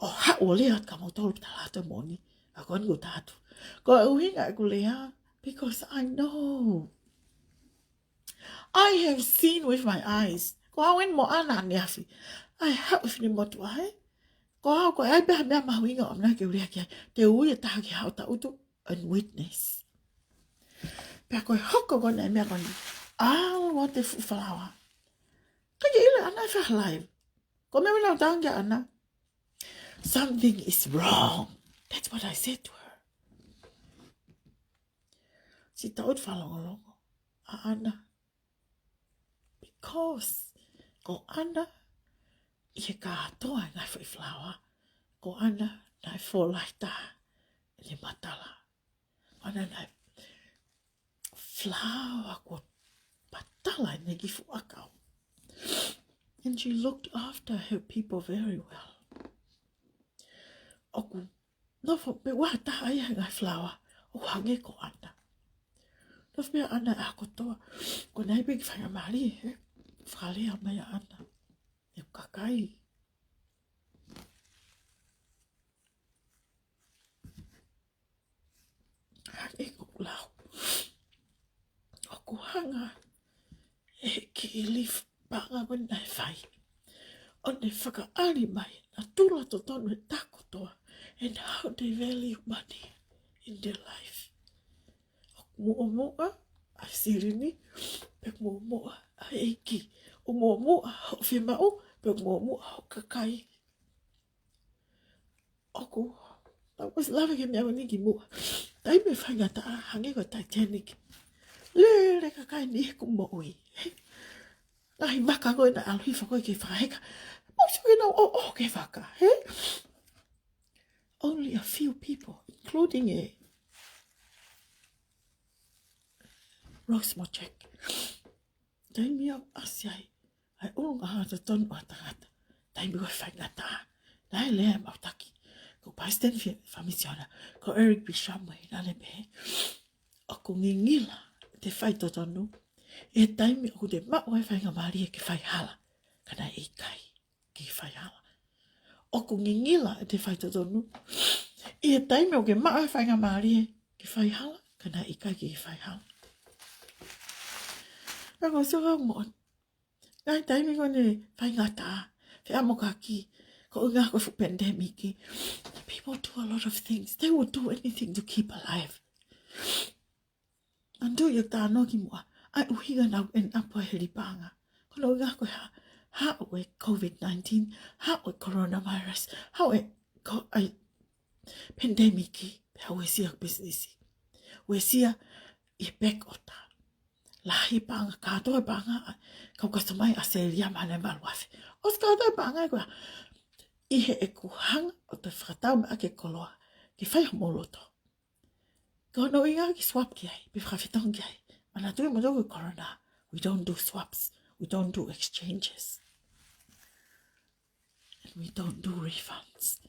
ʻO haʻu ʻo lea atu kia moutolu pita lato moni. A ko eni ko tatu. Ko e ʻuhinga ʻeku lea, because I know. I have seen with my eyes. Ko au eni mo ʻAna ʻaneafi. ʻAi haʻu e finemotuʻa he. Ko au ko e ʻai pē ha meʻa mahuʻinga ʻoku ou manako ke u lea ki ai. Te u ui e taha ke haʻu ʻo tangutu and witness. Pea ko e hoko ko ena e meʻa ko eni. ʻAlu atu e fuʻu falaoa. Ka ke ʻilo ʻAna ʻe fai ha live. Ko e meʻa ʻoku ou tala ange kia ʻAna. Something is wrong. That's what I said to her. Siʻi taʻu ʻe fakalongolongo ʻa ʻAna. Because ko ʻAna, ke kātoa e ngaahi foʻi falaoa. Ko ʻAna naʻe fōlahi taha ʻene matala. ʻAna naʻe falaoa kuo patala ʻene kiʻi fuʻu ʻakau. And she looked after her people very well. ʻOku nofo pē ua taha ia he ngaahi falaoa ʻoku hangē ko ʻAna. Nofo pē ʻAna ʻaho kotoa. Ko ʻene ʻai pē ki he faingamālie, he fakalea mai ʻa ʻAna ʻe he kakai. Hangē ko ʻeku lau, ʻoku hanga ʻe he kiʻi leaf paʻanga ko ē naʻe fai ʻo ne fakaʻali mai ʻa e natula totonu ʻo e taha kotoa, and how they value money in their life. ʻOku muʻomuʻa ʻa e silini, pe ʻoku muʻomuʻa ʻa e ʻeiki. ʻOku muʻomuʻa hoʻo fiemaʻu, pe ʻoku muʻomuʻa hoʻo kakai. ʻOku, I was lava ke meʻa ko eni kimuʻa. Taimi faingataʻa hangē ko e Titanic. Lele kakai ni he kuo moʻui. Ngaahi maka ko ē naʻe ʻalu hifo ko ē ke fakaheka. Mou sio ki heʻenau ʻoʻo ki he vaka, he? Only a few people, including e Rose mo Jack. Taimi ʻoku ʻasi ai ʻa e ʻulungaanga totonu ʻa e tangata, taimi ko e faingataʻa. Naʻe lea ʻemau taki, ko e palesiteni fa-, fakamisiona, ko Eric B. Shumway, naʻa ne pehē, ʻoku ngingila ʻete faitotonu ʻi he taimi ʻoku te maʻu ai e faingamālie ke fai hala, ka naʻe ʻikai ke fai hala. ʻOku ngingila ʻete faitotonu ʻi he taimi ʻoku ke maʻu ai e faingamālie ke fai hala, ka naʻe ʻikai ke fai hala. Pea ko e sio ka mo ngaahi taimi ko eni faingataʻa, feʻamoʻakaki, ko e ʻuhinga ko e fuʻu pandemic, people do a lot of things. They will do anything to keep alive. Manatuʻi ʻeku talanoa kimuʻa ʻa e ʻuhinga naʻa nau end up ai he leaf paʻanga. Ko hono ʻuhinga ko e hā, haʻu e COVID nineteen, haʻu e coronavirus, haʻu e ko-, ʻa e pandemic, pea uesia e pisinisi. Uesia e peka ʻota. Lahi e paʻanga, kātoa e paʻanga, kau kasomai ʻAositelēlia mā ne maluafe. ʻOsi kātoa e paʻanga ko ia, ʻi heʻeku hanga ʻo toe fakatau mai ʻaki e koloa ke fai homou loto. Ko hono ʻuhinga ke swap ki ai, pe fakafetongi ki ai. Manatuʻi mautolu ko e corona, we don't do swaps, we don't do exchanges. And we don't do refunds.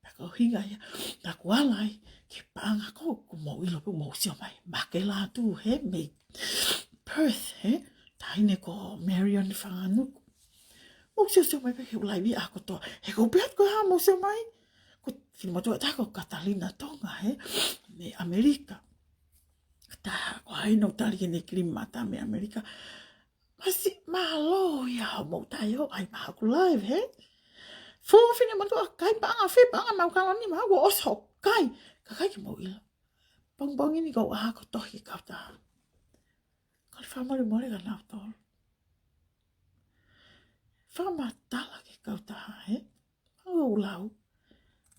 Pea ko e ʻuhinga ia naʻa ku ala ai ki he paʻanga ko ē, ʻoku mou ʻilo pē, mou sio mai, Maʻake Lātū, he, mei Perth, he, taʻahine ko Marion Fanganuku. Mou siosio mai pē ki heʻeku laivi ʻaho kotoa. He ʻoku ou pehē atu ko e hā, mou sio mai, ko e finemotuʻa ʻe taha ko Katalina Tonga, he, mei ʻAmelika. Ka taha ko hai nau tali ke ne kilimata mei ʻAmelika. Masiʻi mālō ia hoʻomou taʻeʻaonga mai ki heʻeku laivi, he? Fuʻu finemotuʻa kai paʻanga, fai paʻanga mau kalani, mau ʻosi hoʻo kai. Kakai, ke mou ʻilo, pongipongi ni ʻoku ou ʻalu ʻo tohi ki he kautaha. Kole fakamolemole kia nautolu. Fakamatala ki he kautaha, he? Mau lau,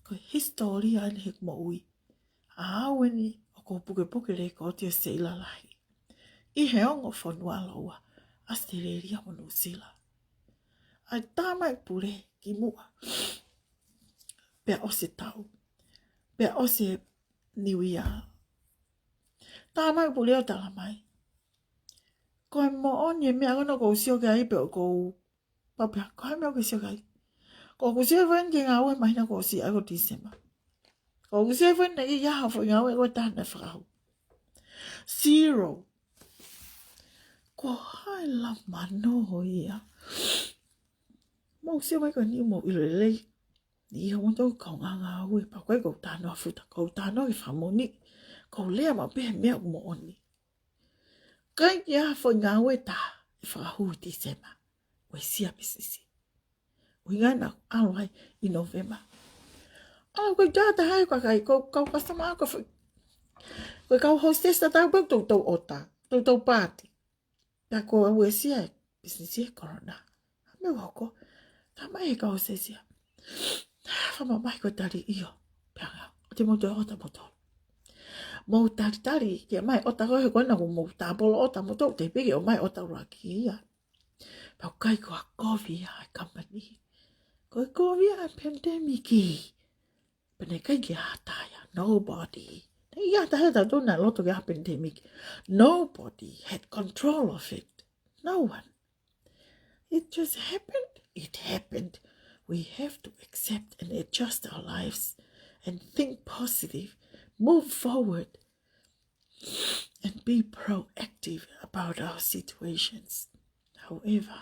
ko e hisitōlia eni heʻeku moʻui. ʻA au eni ʻoku ou pukepuke lēkooti ʻo Seila Lahi ʻi he ongo fonua lōua, ʻAositelēlia mo Nuʻusila. ʻA e tā mai e pule kimuʻa, pea ʻosi e taʻu, pea ʻosi e New Year. Tā mai e pule ʻo tala mai, ko e moʻoni e meʻa ko ena ʻoku ou sio ki ai, pea ʻoku ou pehē, ko e hā e meʻa ʻoku ke sio ki ai? Ko ʻeku sio foki eni ki he ngāue māhina kuo ʻosi, ʻa ia ko Tīsema. Ko ʻeku sio foki eni ki he ʻaho foʻi ngāue ko ē ʻe taha naʻe fakahū. Zero. Ko hai la mano ia? Mou sio mai ko eni, mou ʻilo lelei. Ni ia moto kau ngāngāue, pea ko e ʻikai ko e talanoa futa, ko e talanoa ki he fakamoʻoni. Ko e lea maʻu pē he meʻa ʻoku moʻoni. Kai ki he ʻaho foʻi ngāue ʻe taha ʻe fakahū ʻi Tīsema, uesia e pisinisi. ʻUhinga naʻa ku ʻalu ai ʻi Nōvema. ʻAlu ko e taha taha e kakai, ko e kau customer ko e foʻi, ko e kau hostess tatau pē, toutou ʻota, toutou paati. Pea ko e uesia e pisinisi he corona. Meʻa ʻoku hoko, tā mai e kau hostess ia, fakamamahi ko e tali, ʻio. Pea ʻoua te mou toe ʻota moutolu. Mou talitali ke ʻomai e ʻota ko ē, he ko ena ʻoku mou tāpolo ʻota moutolu, teʻeki pē ke ʻomai e ʻota ʻuluaki ia. Pea ʻoku ʻikai ko ha kovi ia ʻa e company. Ko e kovi ʻa e pandemic. Pea naʻe ʻikai ke ʻi ai ha taha ia, nobody. Naʻe ʻikai ha taha ia ʻi tautolu naʻe loto ki he pandemic. Nobody had control of it. No one. It just happened. It happened. We have to accept and adjust our lives and think positive, move forward, and be proactive about our situations. However,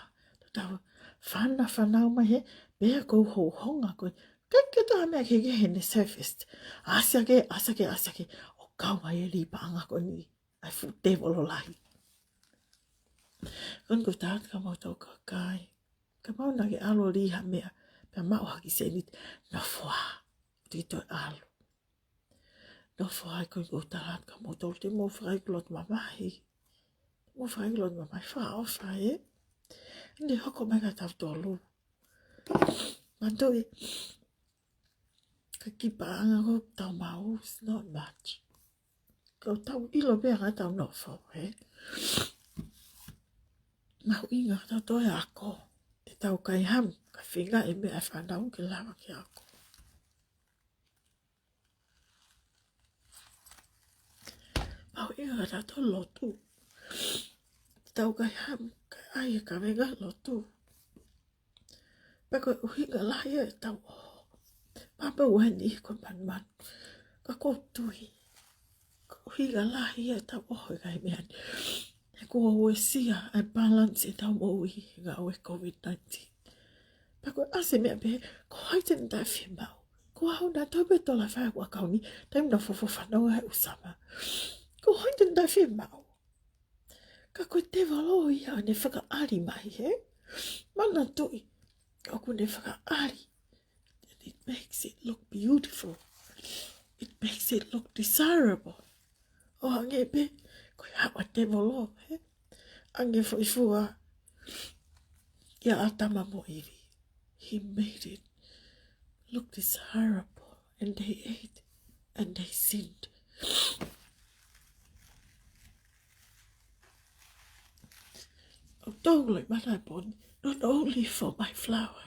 tau fana fanau mai he, pea ko hohonga ko, ke ke tā mea ke ke hene surfaced. Asia ke, asia ke, asia ke, ʻo kau mai e li paʻanga ko ni, ʻa e fuʻu tēvolo lahi. Ko ni ko tātu ka mau tau kakai. Ka mau na ke ʻalu li ha mea, pea mau haki seniti, na fua, tito ʻalu. Nofo ai ko e ko talat ka mo tolu te mo fai ko lot mamahi. Mo fai ko lot mamahi fa o fai. Ne hoko mai ka tau tolu. Manto e. Ka kipa anga ko tau mau, it's not much. Ko tau ʻilo pē anga tau nofo, eh? Mahuʻinga tau toe ako. Te tau kai ham, ka feinga e meʻa fanau ke lava ke ako. Mahuʻinga ka tau lotu. Tau kai ham, ka ai e kavenga lotu. Pea ko e ʻuhinga lahi e tau ʻoho. Papa ueni ko manman. Ka ko tui. Ko e ʻuhinga lahi e tau ʻoho e kai meʻa ni. He ko uesia e balance e tau moʻui he ngāue COVID nineteen. Pea ko e ʻasi meʻa pē, ko hai te ne taʻe fiemaʻu. Ko au na tau pē tola fai ko akau ni, taimi na fofo fanau e ʻusama. Ko hai te ne taʻe fiemaʻu. Ka ko e tēvolo ia ne fakaʻali mai he. Manatuʻi, ʻoku ne fakaʻali. And it makes it look beautiful. It makes it look desirable. ʻO hangē pē, ko e haʻu ʻa tēvolo, he? Ange foʻi fua, ia ʻAtama mo ʻIvi. He made it look desirable, and they ate, and they sinned. ʻO tau lai mana e poni, not only for my flower,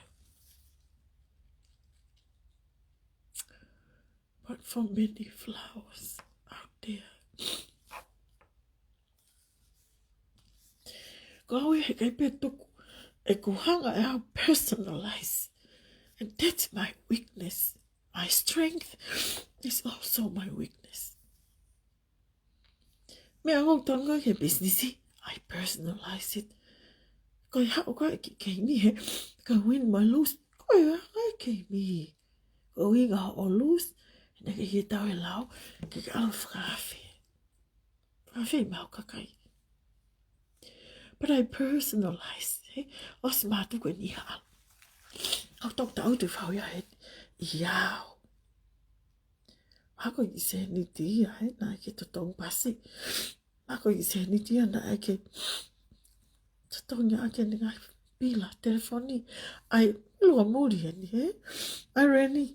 but for many flowers out there. Ko au e heʻikai pē tuku e kuhanga e au personalize. And that's my weakness. My strength is also my weakness. Meʻa ngau tonu ke business, I personalize it. Ko e haʻu ko e ki keimi he, ka win mo lose, ko e anga e keimi. Ko e ʻuhinga hoʻo lose, naʻe ʻikai ke tau e lao, ke ke ʻalu fakaafe. Fakaafe maʻu kakai. But I personalize, he? ʻOsi mātuku e ni ha ʻalu. Au tau tau tu fau ia he, ia au. Mako i seniti ia, he, naʻe ʻikai ke totong pasi. Mako i seniti ia naʻe ʻikai ke totong ia ke ne ngai pila, telefoni. Ai, lua muli eni, he? Ai, Reni.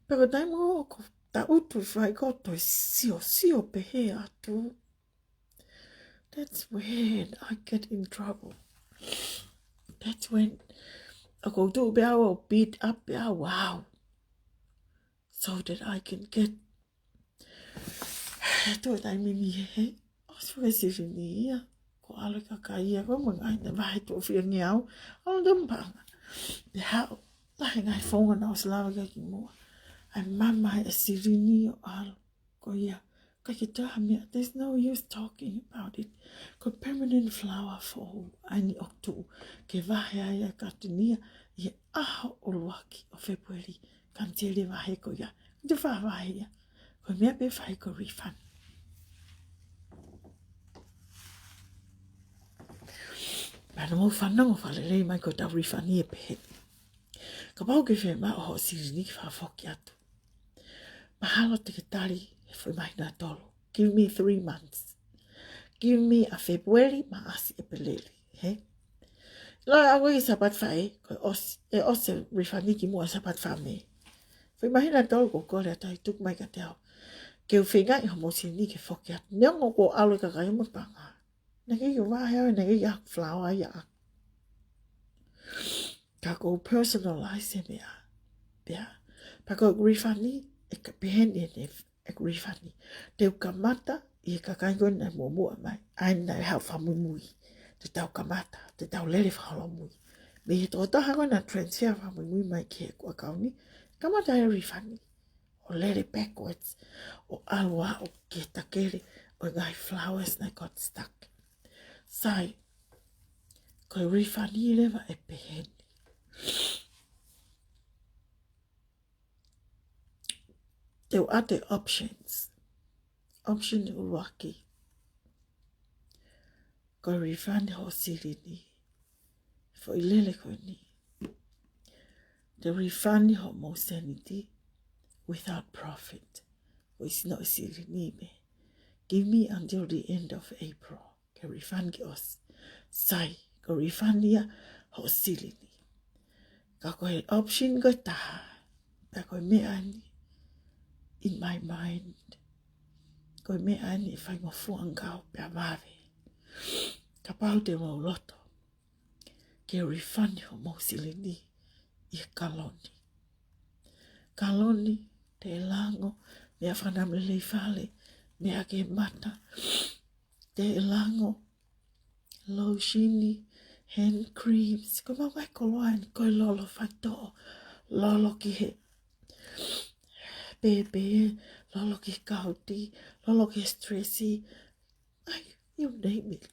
Pea ko e taimi ʻoku tau tu fai ko toe sio, sio pehē atu. That's when I get in trouble. That's when ʻoku ou tuʻu pē au ʻo beat up pē au, wow. So that I can get. Tuʻu taimi ni he, he. ʻOsi fakaesiri ni ia. Ko ʻalu e kakai ia, ko e mangai na vahe tuʻu fia nge au. ʻAlu te mpanga. Te haʻu. Lahi ngaahi founga naʻe ʻosi lava kia ki mua. ʻAi mama e siri ni ʻo ʻalu. Ko ia. Ka ki tā ha meʻa, there's no use talking about it. Ko e permanent flower foʻou ʻa eni ʻoku tuʻu. Ke vahe ai e katunia, ʻi he ʻaho ʻuluaki ʻo February. Ka ne tele vahe ko ia. Ka te fā vahe ia. Ko e meʻa pē fai ko e refund. Pea na mau fanongo fakalelei mai ko e tau refund ia pehē. Kapau ʻoku ke fiemaʻu hoʻo siri ni ke fakafoki atu. Mahalo te ke tali he foʻi māhina ʻe tolu. Give me three months. Give me a February, Maʻasi, ʻEpeleli. He? Lava ʻalu ki Sāpate Fā, ko e ʻosi, ʻe ʻosi e refund ki muʻa Sāpate Fā Mē. Foʻi māhina ʻe tolu ʻoku ou kole atu ai tuku mai kiate au. Ke u feingaʻi hoʻomo siri ni ke foki atu. Neongo kuo ʻalu e kakai mo e panga. Naʻe ʻikai ke vahe au, naʻe ʻikai ke ʻaku flower ia ʻaku. Ka ʻoku ou personalize e meʻa. Pea, pea ko e refund ʻe ka pehē ni ʻene refund. Te u kamata ʻi he kakai ko ē naʻe muʻomuʻa mai. ʻA ia naʻe haʻu fakamuimui. Te tau kamata, te tau lele fakaholomui. Mei he tokotaha ko ē naʻe transfer fakamuimui mai ki heʻeku account ni, kamata e refund. ʻO lele backwards, ʻo ʻalu ʻo aʻu ki he takele ʻo e ngaahi flowers naʻe got stuck. Sai, ko e refund leva ʻe pehē ni. Te u ʻoatu e options. Option ʻuluaki. Ko e refund hoʻo silini. Foʻi lele ko eni. Te u refund hoʻomou sēniti without profit. Ko e sino e silini mei. Give me until the end of April. Ke refund ke ʻosi. Sai, ko e refund ia hoʻo silini. Ka ko e option ko e taha. Pea ko e meʻa ni, in my mind, ko e meʻa ni ʻe faingofua ange au pea vave. Kapau te mou loto ke refund hoʻomou silini ʻi he kaloni. Kaloni, te lango, meʻa fakanamulelei fale, meʻa ki he mata, te lango, lotion, hand creams, ko e mau ngaahi koloa ni, ko e lolo faitoʻo, lolo ki he pēpē, lolo ki he kauti, lolo ki he stress, ʻai, you name it.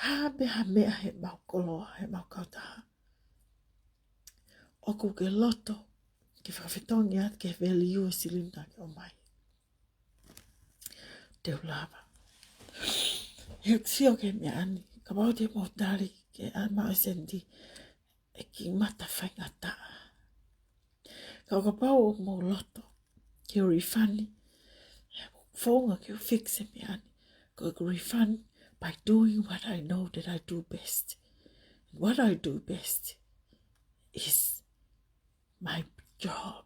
Ha meʻa, ha meʻa he mau koloa, he mau kautaha. ʻOku ke loto ke fakafetongi atu ki he value e silini naʻa ke ʻomai. Te u lava. He ʻoku sio ki he meʻa ni, kapau te mou tali ke ʻai maʻu e sēniti, ʻe kiʻi mata faingataʻa. Ka ʻo kapau ʻoku mou loto ke refund, founga ke fix e meʻa ni, ko e refund by doing what I know that I do best. And what I do best is my job,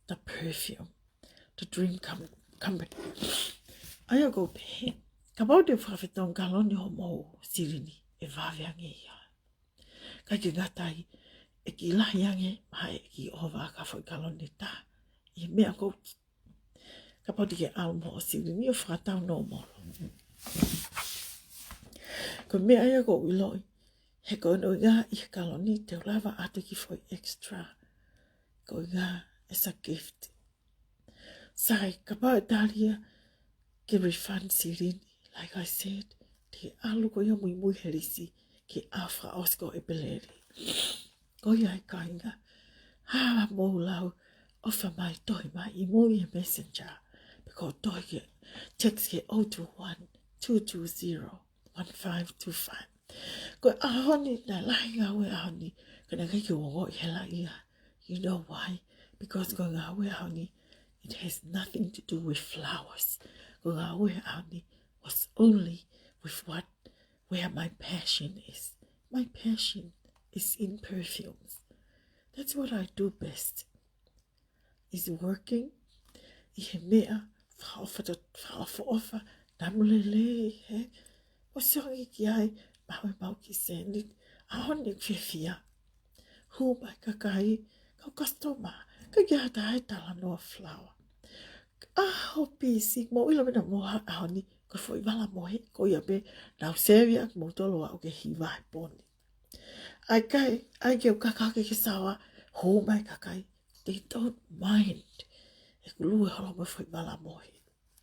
the perfume, the dream com-, company. ʻA ia ʻoku ou pehē, kapau te u fakafetongi kaloni hoʻomou silini, ʻe vave ange ia. Ka ke ngata ai, ʻe kiʻi lahi ange, mahalo ʻe kiʻi ova ʻa e foʻi kaloni ʻe taha. ʻI he meʻa ʻoku ou, kapau te ke ʻalu mo hoʻo silini ʻo fakatau normal. Ko e meʻa ia ʻoku ou ʻiloʻi, he ko hono ʻuhinga ʻi he kaloni te u lava ʻoatu e kiʻi foʻi extra. Ko e ʻuhinga as a gift. Sai, kapau ʻe tali ia ke refund silini, like I said, te ke ʻalu koe ʻo muimui he lisi ki he ʻaho fakaʻosi ko ʻEpeleli. Ko ia ai kāinga, ha mou lau, ʻofa mai, tohi mai ʻi mui he messenger, pe ko e tohi ke text ki he oh two one, two two zero, one five two five. Ko e ʻaho ni, naʻe lahi ngāue ʻaho ni, ka naʻe ʻikai ke u ongoʻi hela ia. You know why? Because ko e ngāue ʻaho ni, it has nothing to do with flowers. Ko e ngāue ʻaho ni was only with what, where my passion is. My passion is in perfumes. That's what I do best. Is working ʻi he meʻa fakaʻofa, fakaʻofaʻofa, namu lelei, he ʻosi ʻoange ki ai, maʻu e mau kiʻi sēniti, ʻaho ni ʻoku fiefia. Hū mai kakai, kau customer, ʻikai ke ʻi ai ha taha ʻe talanoa flower. ʻAho pisi, mou ʻilo pē naʻa mou ʻaho ni, ko e foʻi vala mohe, ko ia pē, nau sevi ʻaki moutolu ʻo aʻu ki he hiva he pō ni. ʻAi kai, ʻai ke u kaka ke ke sawa, hū mai kakai. They don't mind. ʻEku lue holo mo e foʻi vala mohe.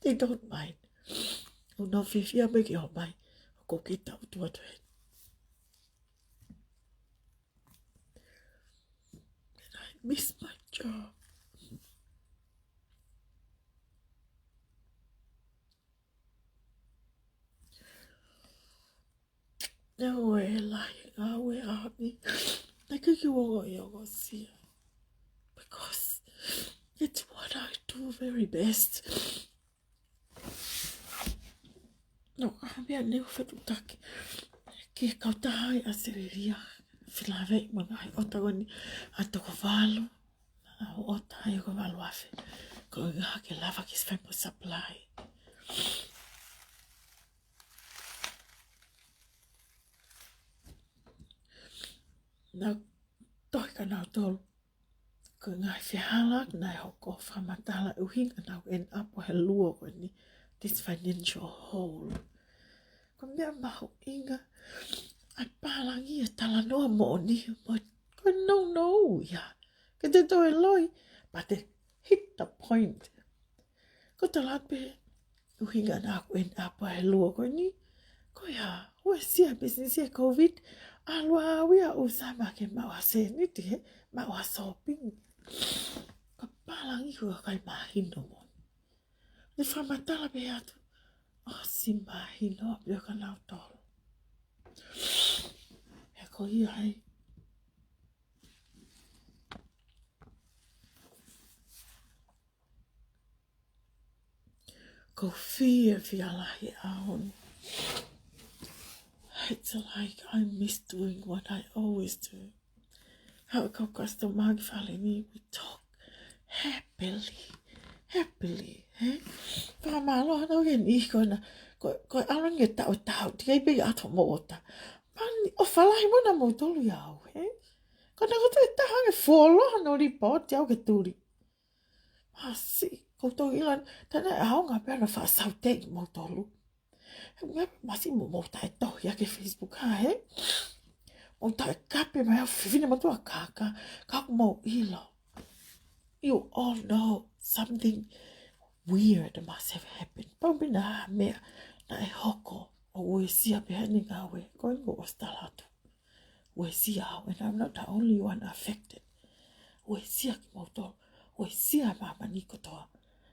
They don't mind. ʻOku nau fiefia mai ke ʻomai. ʻOku ou kei tau tuatu heni. And I miss my job. Naʻe lahi ngāue ʻaho ni. Naʻe ʻikai ke u ongoʻi ongosia. Because it's what I do very best. No, ʻa mea neu fetuʻutaki. Ke kautaha ʻa Selelia. Felāveʻi mo e ngaahi ʻota ko eni ʻa e toko valu. ʻA e ʻota ia ko e valu afe. Ko e ʻuhinga ke lava ke fai mo e supply. Naʻa tohi kia nautolu. Ko e ngaahi fehālaaki naʻe hoko, fakamatala e ʻuhinga naʻa ku end up he luo ko eni, this financial hole. Ko e meʻa mahuʻinga ʻa e pālangi e talanoa moʻoni, mo e, ko e nounou ia. Ke te toe loi, but they hit the point. Ko e tala pē ʻuhinga naʻa ku end up he luo ko eni. Ko ia, uesia business e COVID, ʻalu au ia ʻo ʻusa maʻu ke maʻu ha sēniti, maʻu ha shopping. Ko e pālangi ko e ʻikai mahino mo. Ne fakamatala pē atu, ʻosi mahino pē kia nautolu. He ko ia ai. Ko e fiefia lahi ʻaʻaku. It's like I miss doing what I always do. Haʻu e kau customer ki fale ni, we talk happily, happily, eh? Fakamālō ʻaʻaku ke ni ko na, ko, ko e ʻalu ange taʻu taʻu, tikai pē ʻato mo ota. Pani, ʻofa lahi mo na mo tolu ia au, eh? Ko na ko te taha ange fuoloa no report ia au ke tuli. Masi, ko tau ilan, tana e aonga pē na fakasaute mo tolu. He mea masi mo, mo taʻe tohi ia ki he Facebook ha, he? Mo taʻe kape mai au fefine mo tua kaka, ka mo ʻilo. You all know something weird must have happened. Pau pē na meʻa naʻe hoko ʻo uesia pē heni ngāue, ko e ko ʻosi tala atu. Uesia au, and I'm not the only one affected. Uesia kimoutolu, uesia māmani kotoa.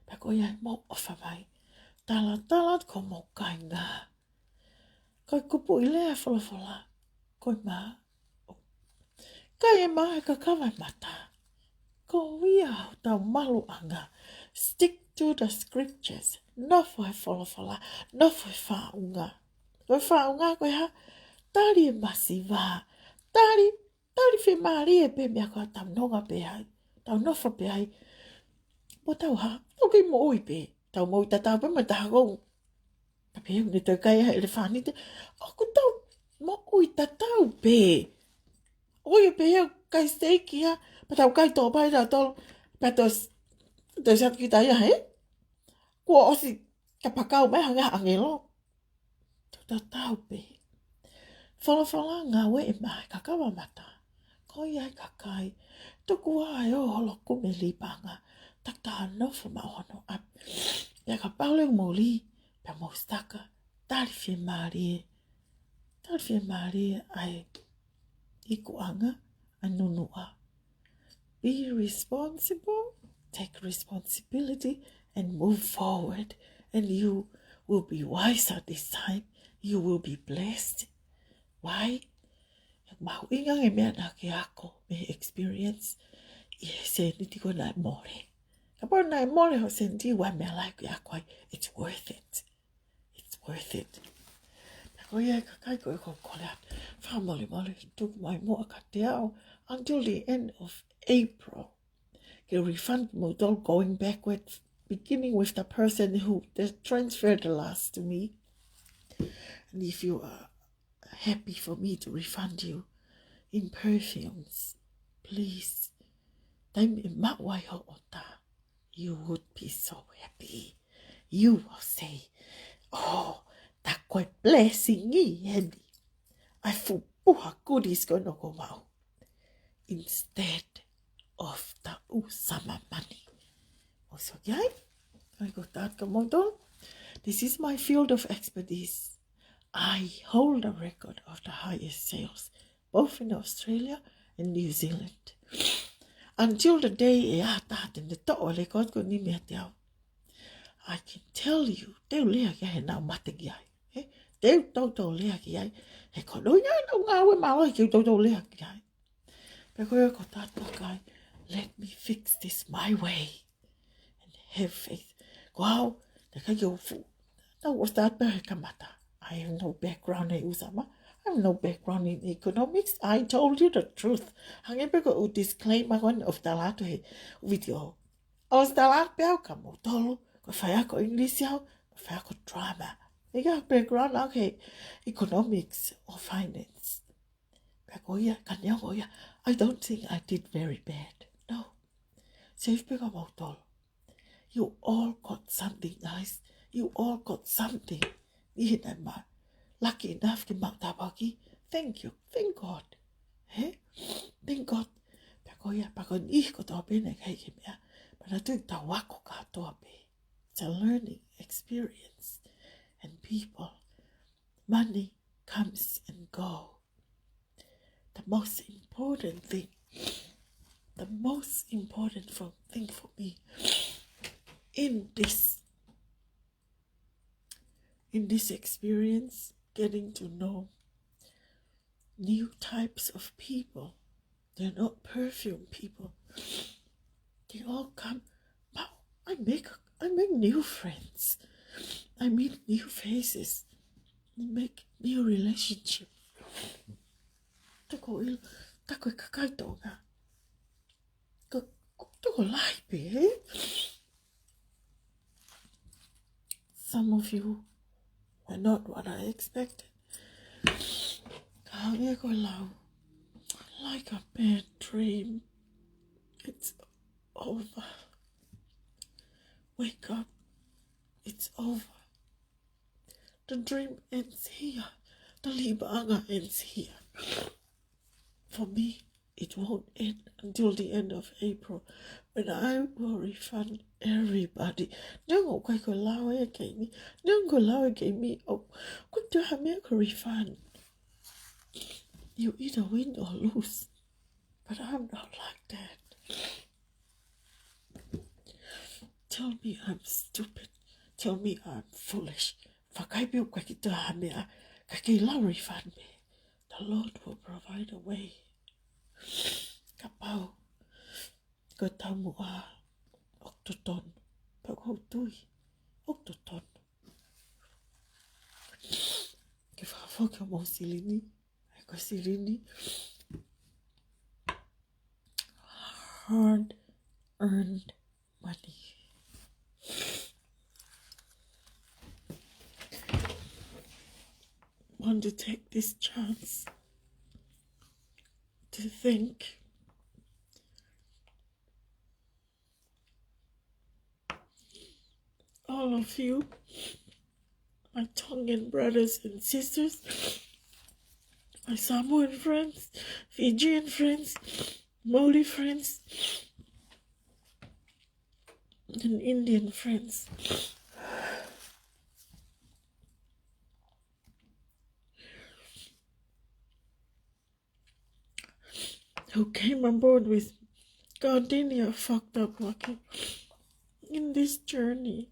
Pea ko ia mo ʻofa mai. Talatala ko mou kāinga. Ko e kupuʻi lea folofola, ko e mā. Kai e mā e kakava mata. Ko ia hotau maluʻanga. Stick to the scriptures. Nofo he folofola, nofo he faʻunga. Ko e faʻunga ko e hā, tali e masiva. Tali, tali fiemālie pē meʻa ko ē tau nonga pē ai, tau nofo pē ai. Mo tau hā, tau kei moʻui pē. Tau moʻui tatau pē mo taha kou. Ka pehē ne tau kai ha ʻelefānite. ʻOku tau moʻui tatau pē. ʻOi pē he kai steak ia, pea tau kai tōpai tautolu, pea tau s-, tau siatu kita ia, he? Kuo ʻosi kapakau mai hangē ha ʻāngelo. Tau tatau pē. Folofola ngāue e mā e kakava mata. Ko ia e kakai. Tuku ā e ō holo kume lipanga. Takitaha nofo maʻu hono ʻapi. Pea kapau leva mou lī, pea mou sitaka. Tali fiemālie. Tali fiemālie ʻa e ikuʻanga, ʻa e nunuʻa. Be responsible, take responsibility, and move forward. And you will be wiser this time. You will be blessed. Why? He mahuʻinga e meʻa naʻa ke ako mei he experience ʻi he sēniti ko ē naʻe mole. Kapau naʻe mole hoʻo sēniti, ʻa e meʻa lahi ke ako ai, it's worth it. It's worth it. Pea ko ia e kakai ko ē ʻoku ou kole atu, fakamolemole, tuku mai muʻa kiate au until the end of April. Ke refund moutolu going backward, beginning with the person who they transferred the last to me. And if you are happy for me to refund you in perfumes, please. Taimi ʻe maʻu ai hoʻo ʻota, you would be so happy. You will say, "Oh, tā ko e blessing ʻeni. ʻA e fuʻu puha goodies ko ena ʻoku ou maʻu." Instead of the ʻū summer money. ʻOsi ʻoku ʻi ai, ʻai ko tātu ka moutolu. This is my field of expertise. I hold a record of the highest sales, both in Australia and New Zealand. Until the day ʻe ʻā taha te ne toʻo e record ko eni meiate au. I can tell you, te u lea ki ai he naʻa ku mate ki ai. He, te u toutou lea ki ai. He ko e ʻuhinga ʻenau ngāue mālohi ke u toutou lea ki ai. Pea ko ia ko tātu kakai, let me fix this my way. And have faith. Ko au, te kai ke u fu. Tau ʻosi tātu pē he kamata. I have no background he ʻū summer. I have no background in economics. I told you the truth. Hangē pē ko e ʻū disclaimer ko eni ʻoku ou tala atu he video. ʻOsi tala atu pē au kia moutolu, ko e faiako English au, ko e faiako drama. ʻIkai ha background au he economics or finance. Pea ko ia, ka neongo ia, I don't think I did very bad. No. Save pē ka mau tolo. You all got something nice. You all got something. Niʻihi naʻe ma lucky enough ke maʻu tāpuaki. Thank you. Thank God. He? Thank God. Pea ko ia, pea ko e niʻihi kotoa pē naʻe ʻikai ke meʻa. But I think tau ako kātoa pē. It's a learning experience. And people, money comes and go. The most important thing, the most important fo-, thing for me in this, in this experience, getting to know new types of people. They're not perfume people. They all come, but I make, I make new friends. I meet new faces. I make new relationship. Tako ʻilo, tako e kakai Tonga. Ka, ko e tokolahi pē, he? Some of you were not what I expected. Ka hangē ko e lau, like a bad dream. It's over. Wake up. It's over. The dream ends here. The limaʻanga ends here. For me, it won't end until the end of April, when I will refund everybody. Neongo ʻoku ʻikai ko e lau ʻe he keimi, neongo ko e lau ʻe he keimi ʻoku ʻikai toe ha meʻa ke refund. You either win or lose. But I'm not like that. Tell me I'm stupid. Tell me I'm foolish. Vakai pē ʻoku ʻikai toe ha meʻa, ka ke lau refund me. The Lord will provide a way. Kapau ko e taumuʻa ʻoku totonu, pea ʻoku ou tui ʻoku totonu, ke fakafoki homou silini, ʻa e ko e silini, hard-earned money. Want to take this chance to thank all of you, my Tongan brothers and sisters, my Samoan friends, Fijian friends, Maori friends, and Indian friends who came on board with Gardenia fucked up lucky in this journey,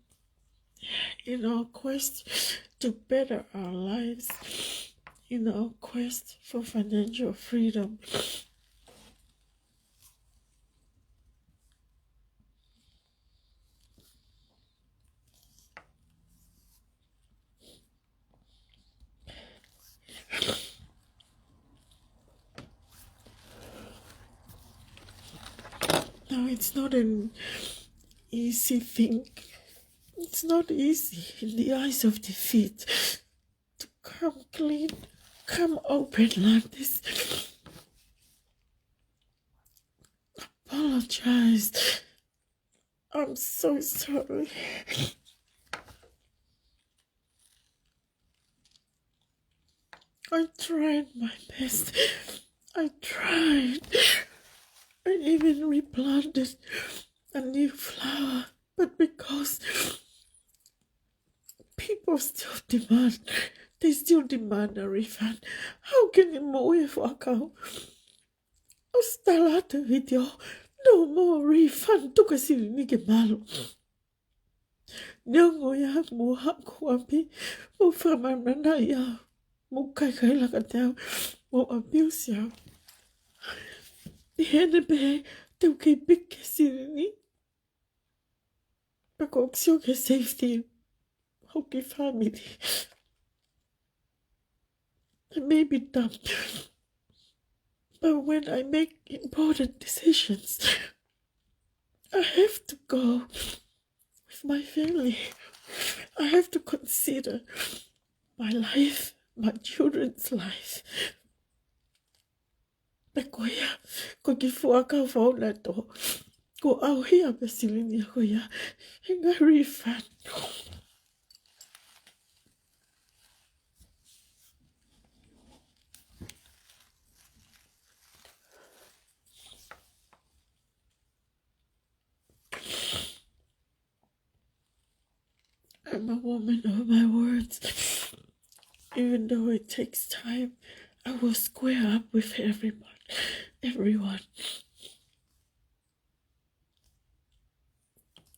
in our quest to better our lives, in our quest for financial freedom. Now, it's not an easy thing. It's not easy in the eyes of defeat to come clean, come open like this. Apologize. I'm so sorry. I tried my best. I tried. I even replanted a new flower. But because people still demand, they still demand a refund. How can you move if I can't? ʻOsi tala atu e vitiō, no more refund, tuku e silini ke malu. Neongo ia mou haku ʻapi, mou fakamānava ia, mou kaikaila kiate au, mou abuse au. ʻI heʻene pehē te u kei piki e silini, pea ʻoku ou sio ki he safety hoku kiʻi family. It may be dumb, but when I make important decisions, I have to go with my family. I have to consider my life, my children's life. Pea ko ia, ko e kiʻi fuakava foʻou naʻe tō, kuo ʻauhia pē silini ia ko ia he ngaahi refund. I'm a woman of my words. Even though it takes time, I will square up with everybody, everyone.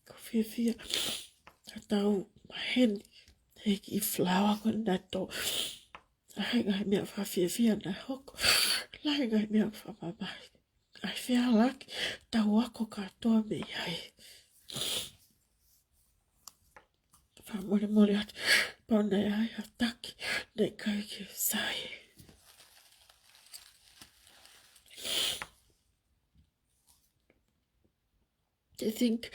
Ko e fiefia ʻa e tau maheni he kiʻi flower ko ē naʻe tō. Lahi e ngaahi meʻa fakafiefia naʻe hoko. Lahi e ngaahi meʻa fakamamahi. ʻAi fealaki, tau ako kātoa mei ai. Fakamolemole atu, kapau naʻe ʻi ai ha taki naʻe ʻikai ke sai. I think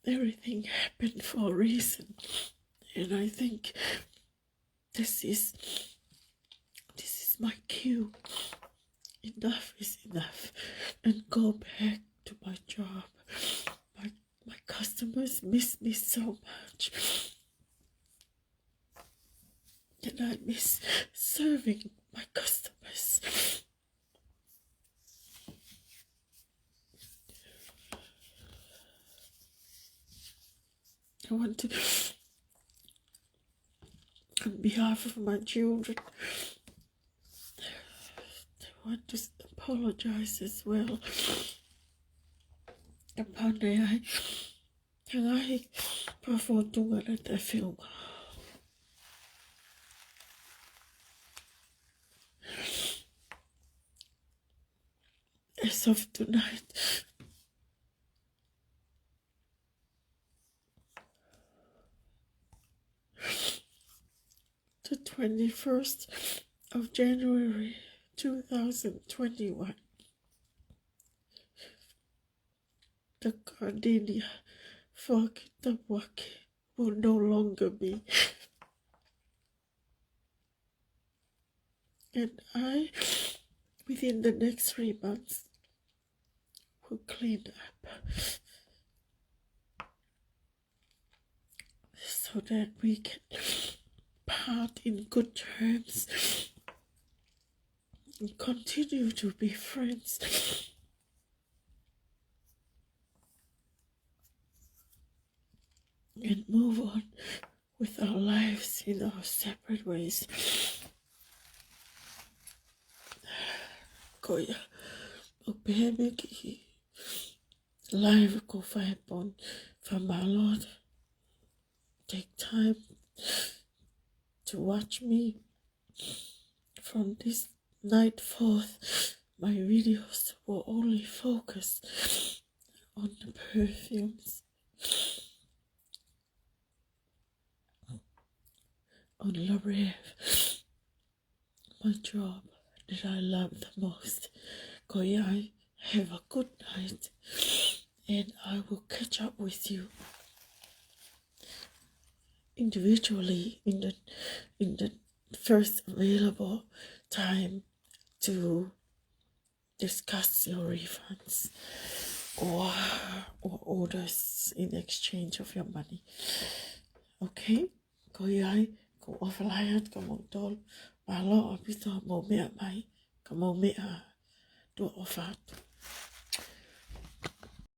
everything happened for a reason. And I think this is, this is my cue. Enough is enough. And go back to my job. My, my customers miss me so much. And I miss serving my customers. I want to, on behalf of my children, I want to apologize as well. Kapau naʻe ʻi ai ha ngaahi fakafōtunga naʻe taʻefeʻunga. As of tonight, the twenty-first of January two thousand twenty-one, the gardenia for Kitapuake will no longer be. And I, within the next three months, will clean up so that we can part in good terms and continue to be friends and move on with our lives in our separate ways. Ko ia, ʻoku pehē mei he kiʻi live ko ē ʻa e pō ni, fakamālō. Take time to watch me from this night forth. My videos will only focus on the perfumes, on L'Oréal, my job that I love the most. Ko ia, have a good night, and I will catch up with you individually in the, in the first available time to discuss your refunds or, or orders in exchange of your money. Okay? Ko ia ai, ʻoku ou ʻofa lahi atu kia moutolu. Mālō ʻaupito hoʻomou meʻa mai, ka mou meʻa, tuʻa ʻofa atu.